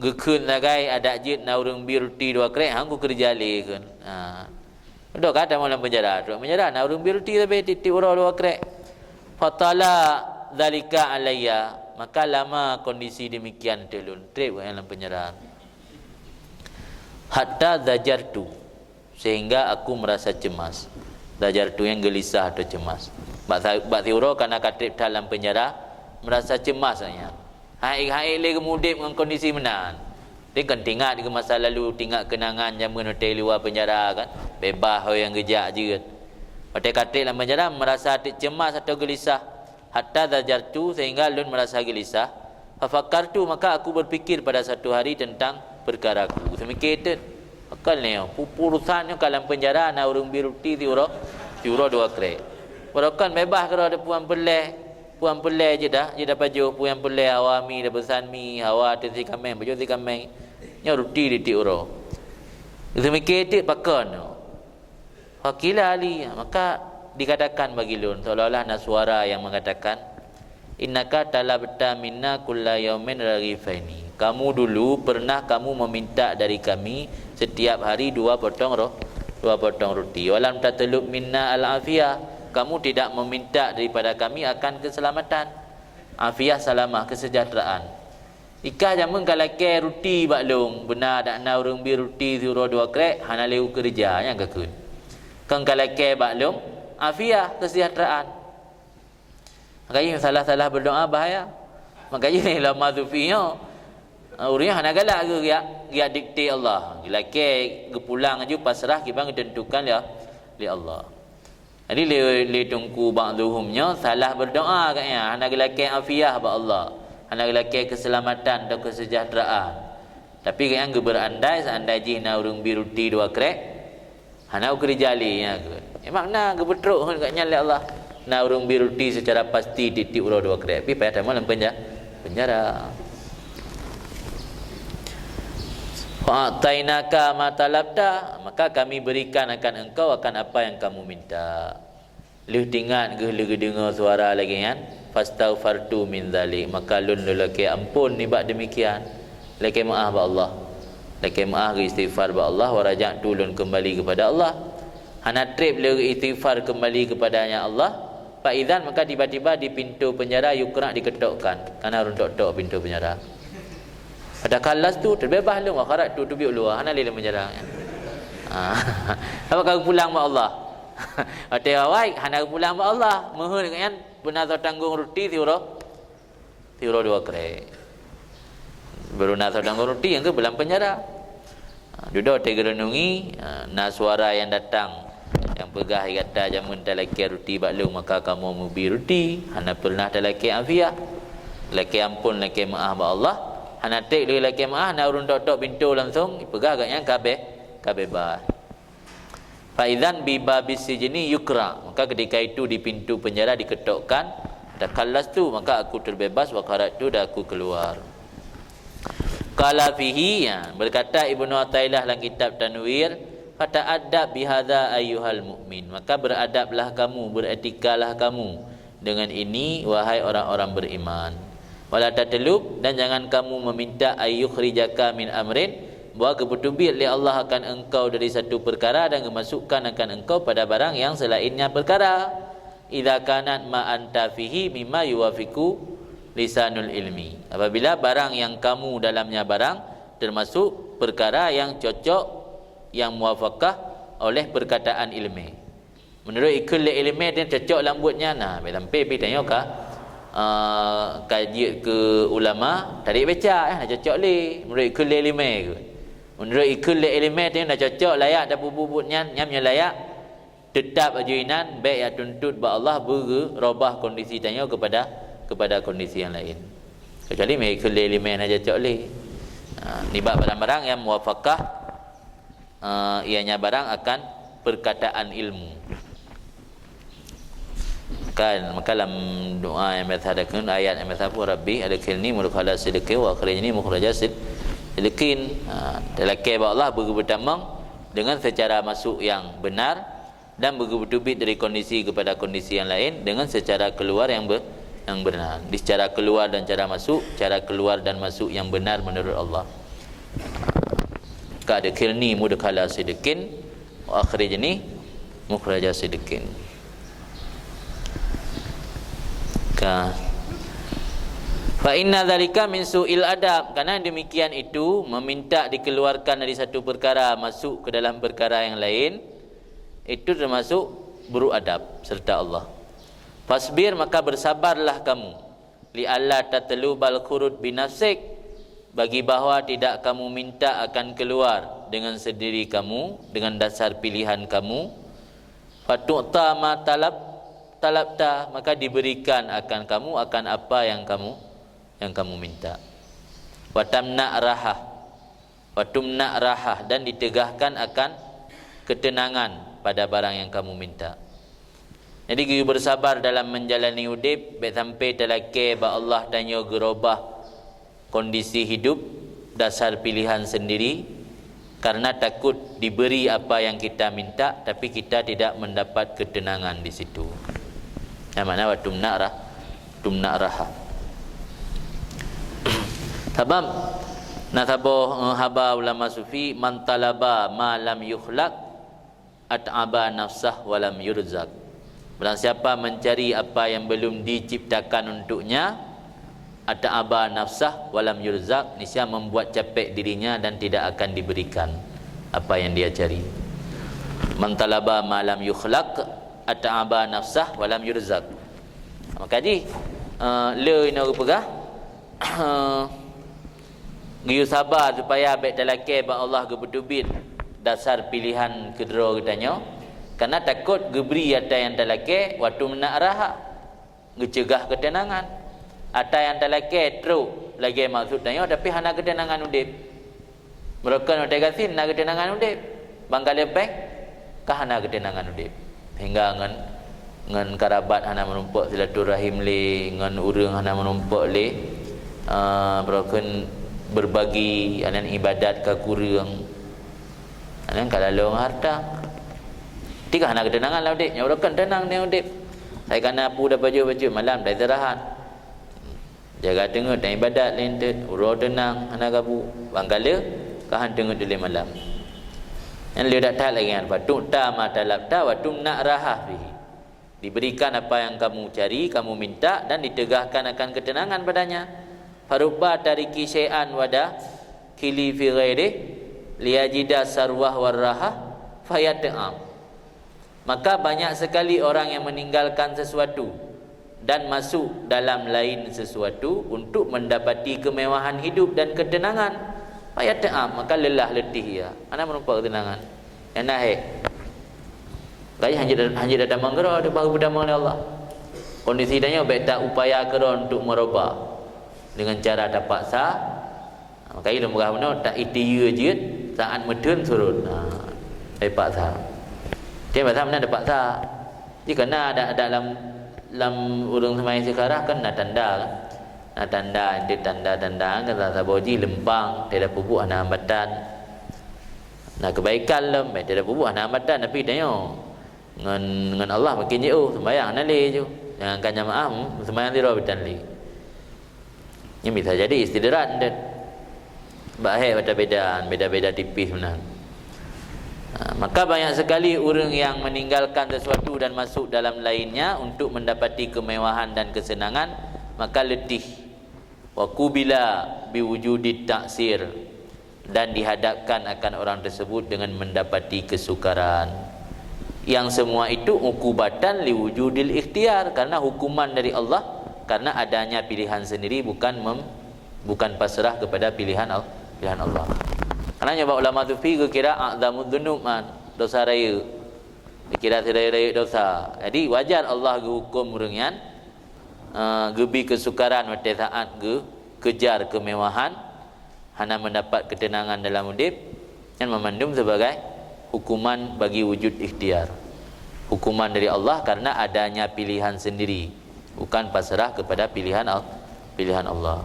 geukheun sagai adak jeuet na ureuëng bi roti dua krek, hana kukeureuja lé kheun. Ha. Dudoe ka tamong lam penjara, trok penjara na ureuëng bi ruti sabe tieb-tieb uroe dua krek. Fatala dzalika alayya, maka lama kondisi demikian ateueh lôn, treb gobnyan lam penjara. Hatta zajartu, sehingga aku merasa cemas. Zajartu nyang geulisah atau cemas. Bak sa-, bak siuroe ka na ka treb that lam penjara, merasa cemas gobnyan. Hai-hai lé geumudeb ngon kondisi meunan. Dia kan teuingat ke masa lalu, teuingat keunangan jameun watée luwa penjara kan, bebas ho nyang geujak jeuet. Watée ka treb lam penjara, merasa teucemas atau geulisah. Hatta zajartu, sehingga lôn merasa geulisah. Fafakartu, maka aku berpikir pada satu hari tentang perkaraku. Seumike teuk, pakon lé nyoe, peue urosan nyoe ka lam penjara na ureuëng bi ruti siuroe, siuroe dua krek. Barokon bebas keudroe puan peureulée. Puan peureulée jeuet dah, jeuet dah pajoh, puan peureulée hawa mi, dah peusan mi, hawa teusi kaméng, pajoh si kaméng. Nyoe ruti tieb-tieb uroe. Seumike teuk pakon nyoe. Faqila li, maka dikatakan bagi lôn, seolah-olah na suara yang mengatakan, "Innaka talabta minna kulla yaumin raghifaini." Kamu dulu pernah kamu meminta dari kami setiap hari dua potong roh-, dua potong roti. "Walam tatlub minna al-afiyah." Kamu tidak meminta daripada kami akan keselamatan. Afiyah salamah, kesejahteraan. Ikah jameun ka lakée ruti bak lôn, beuna dak na ureuëng bi ruti siuroe dua krek, hana lé ukeureuja, nyang ka kheun. Kon ka lakée bak lôn, afiyah, kesejahteraan. Makajih salah-salah berdoa bahaya. Makajih lama sufi nyoe, ureuëng nyoe hana galak geu-, geujak, geujak dikte Allah. Geulakée geupulang aju pasrah kiban geuteuntukan lé, lé Allah. Jadi lé, lé Teungku ba'dhuhum nyoe salah berdoa gobnyan, hana geulakée afiyah bak Allah, hana geulakée keuseulamatan atau keuseujahteuraan. Tapi gobnyan geubeurandai, seandai jih na ureuëng bi ruti dua krek, hana ukeureuja lé nyan keuh. Eh, makna geupeutrok hon gobnyan lé Allah, na ureuëng bi ruti seucara pasti tieb-tieb uroe dua krek, pih payah tamong lam penja-, penjara. "Fa'atainaka ma talabta," maka kami berikan akan engkau akan apa yang kamu minta. Lheueh teuingat geuh, lheueh geudeungoe suara lagée nyan, "fastaghfartu min dzalik," maka lôn lôn lakée amphon nibak demikian. Lakée meuáh bak Allah. Lakée meuáh geuistighfar bak Allah, "wa raja'tu," lôn keumbali keupada Allah. Hana treb lé istighfar keumbali keupadanya Allah, fa idzan, maka tiba-tiba di pintoe peunjara yukra, dikeutokkan. Kana ureuëng tok-tok pintoe peunjara. Fatakhallastu, teubeubaih lôn, wa kharajtu, teubiet u luwa, hana lé lam peunjara. Ha. Sabab ka geupulang bak Allah. Watée awai hana geupulang bak Allah, meuheuet gobnyan beuna soe tanggong ruti siuroe, siuroe dua krek. Beuna soe tanggong ruti nyang keuh bak lam peunjara. Ha, dudoe watée geureunungi, ha, na suara nyang datang, nyang peugah, "Gata jameun talakée ruti bak lôn, maka kamoe mubi ruti, hana peureunah talakée afiyah." Lakée amphon, lakée meuáh bak Allah. Hana treb lé lakée meuáh, na ureuëng tok-tok pintoe langsong, ipeugah gobnyan ka be-, ka beubaih. Fa idzan bi babis sijni yukra, maka ketika itu di pintu penjara dikeutokkan. Takhallastu, maka aku teubeubaih, wa kharajtu, dan aku keluar. Qala fihi, ya, berkata Ibnu Athaillah lam kitab Tanwir, "Fata'addab bihadza ayyuhal mu'min," maka beradablah kamu, beretikalah kamu dengan ini, wahai orang-orang beriman. "Wala tatlub," dan jangan kamu meminta, "ayyukhrijaka min amrin," bahwa geupeuteubiet lé Allah akan engkau dari satu perkara dan geumasukkan akan engkau pada barang yang selainnya perkara. "Idza kanat ma anta fihi mimma yuwafiqu lisanul ilmi." Apabila barang yang kamu dalamnya barang termasuk perkara yang cocok, yang muwafaqah oleh perkataan ilmu. Menurut ikheun lé ilmu dia cocok lam buet nyan, nah, sampai pih tanyoe ka, eh, ka jeuet keu ulama, tarék becak, eh, cocok lé. Menurut ikheun lé ilmu keuh. Menurut ikheun lé ilmu dia cocok, layak tapeubuet buet nyan, nyan meunyoe layak, teutap aju inan, bék ya tuntut bak Allah beugeurubah kondisi tanyoe kepada, kepada kondisi yang lain. Kecuali meunyoe ikheun lé ilmu hana cocok lé. Ha, nibak barang-barang yang muwafaqah, eh, ianya barang akan perkataan ilmu. Kan, maka lam doa nyang biasa ada kheun, ayat nyang biasa pun, "Rabbi adkhilni mudkhala sidqin wa akhrijni mukhraja sid-, sidqin." Ha, talakée bak Allah beugeupeutamong dengan secara masuk yang benar dan beugeupeubiet dari kondisi kepada kondisi yang lain dengan secara keluar yang be-, yang benar. Di secara keluar dan cara masuk, cara keluar dan masuk yang benar menurut Allah. Ka adkhilni mudkhala sidqin wa akhrijni Mukhraja sidqin. Ka. Fa inna dzalika min su'il adab, karena demikian itu meminta dikeluarkan dari satu perkara masuk ke dalam perkara yang lain, itu termasuk buruk adab serta Allah. Fasbir, maka bersabarlah kamu. Li alla tatlubal khuruj binafsik, bagi bahwa tidak kamu minta akan keluar dengan sendiri kamu, dengan dasar pilihan kamu. Fatu'ta ma talab, talabta, maka diberikan akan kamu akan apa yang kamu, yang kamu minta. Watamna raha, watumna raha, dan ditegahkan akan ketenangan pada barang yang kamu minta. Jadi geuyue bersabar dalam menjalani udeb, bèk sampai talakèe bak Allah tanyoe geurobah kondisi hidup dasar pilihan sendiri, karena takut diberi apa yang kita minta, tapi kita tidak mendapat ketenangan di situ. Yang mana watumna rah, tumna raha. Sabab na saboh, eh, haba ulama sufi, "Man talaba ma lam yukhlaq, at'aba nafsah wa lam yurzaq." Barang siapa mencari apa yang belum diciptakan untuknya, at'aba nafsah wa lam yurzaq, niscaya membuat capek dirinya dan tidak akan diberikan apa yang dia cari. "Man talaba ma lam yukhlaq, at'aba nafsah wa lam yurzaq." Maka jih, eh, le inoe geupeugah, geuyue saba supaya bèk talakèe bak Allah geupeuteubiet dasar pilihan keudroe geutanyoe, karena takot geubri ata nyang talakèe, watumna raha, geuceugah keuteunangan. Ata nyang talakèe trok lagèe maksud tanyoe, tapi hana keuteunangan udeb. Meureukan watèe gasien na keuteunangan udeb, ban ka leupah ka hana keuteunangan udeb. Sehingga ngon, ngon karabat hana meurumpok silaturahim lé, ngon ureueng hana meurumpok lé, eh, meureukan berbagi, aneuk ibadat ka kureueng, aneuk ka lalong harta. Tika hana keuteunangan lam udeb, nyoe meureukan teunang nyoe udeb. Hai kana pu da pajoh-pajoh malam da istirahat. Jaga teungeut dan ibadat lé enteuk, uroe teunang hana gabu, ban ka lheueh ka han teungeut dilèe malam. Nyan lheueh that-that lagèe nyan, "Fatu'ta ma talabta wa tumna raha fihi." Diberikan apa yang kamu cari, kamu minta, dan ditegahkan akan ketenangan padanya. "Farubba tariki syai'an wa dakhili fi ghairih liyajida sarwah war raha fayat'am." Maka banyak sekali orang yang meninggalkan sesuatu dan masuk dalam lain sesuatu untuk mendapati kemewahan hidup dan ketenangan. Fayat'am, maka lelah letih ia. Hana meurumpok keuteunangan. Nyang na hèk. Kai hanjeuet, hanjeuet tatamong keudroe, baru peutamong lé Allah. Kondisi tanyoe bèk ta upaya keudroe untuk meurubah dengan cara tapaksa. Maka ilôn peugah bunoe, tak itie jeuet saat meutheun surot. Ha, dipaksa. Dia paksa meunan dipaksa. Jika na ada, ada lam, lam ureueng seumayang istikharah kan na tanda kan. Na tanda, di tanda-tanda kan saboh jih leumpang, tidak peubuet hana hambatan. Na kebaikan lom, tidak peubuet hana hambatan, tapi tanyoe ngon, ngon Allah makin jiôh, seumayang hana lé ju. Jangankan jamaah, seumayang sidroe bitan lé. Nyan bisa jadi istidraj nyan. Bak hai beda-beda, beda-beda tipih meunan. Ha, maka banyak sekali ureueng yang meninggalkan sesuatu dan masuk dalam lainnya untuk mendapati kemewahan dan kesenangan, maka letih. Wa qubila biwujudit ta'sir, dan dihadapkan akan orang tersebut dengan mendapati kesukaran. Yang semua itu uqubatan liwujudil ikhtiar, karena hukuman dari Allah, karena adanya pilihan sendiri, bukan mem-, bukan pasrah kepada pilihan Al-, pilihan Allah. Karena nyoe bak ulama sufi geukira a'zamud dzunub man, dosa rayeuk. Dikira sirayeuk-rayeuk dosa. Jadi wajar Allah geuhukum ureueng nyan, eh, geubri keusukaran watèe saat geukejar keumewahan, hana mendapat ketenangan dalam udeb, nyan memandum sebagai hukuman bagi wujud ikhtiar. Hukuman dari Allah karena adanya pilihan sendiri, bukan pasrah kepada pilihan Al-, pilihan Allah.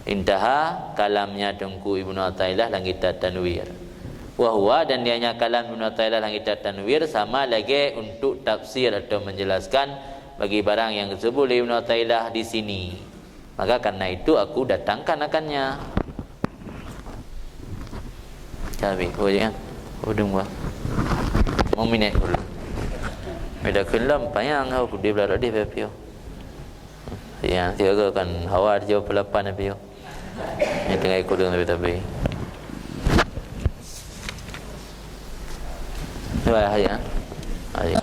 Intaha kalamnya Teungku Ibnu Athaillah lam kitab Tanwir. Wa huwa, dan dianya kalam Ibnu Athaillah lam kitab Tanwir sama lagèe untuk tafsir atau menjelaskan bagi barang yang disebut oleh Ibnu Athaillah di sini. Maka karena itu aku datangkan akannya. Cabe, oh, jangan. Oh, dong, bah. Mau minat dulu. Meudakheun lom panyang ho, kudeb lat deh piôh. Ya, siaga kan hawa dijawab pelapan piôh. Ini tengah ikut dengan tapi-tapi. Cuba ya. Ayo.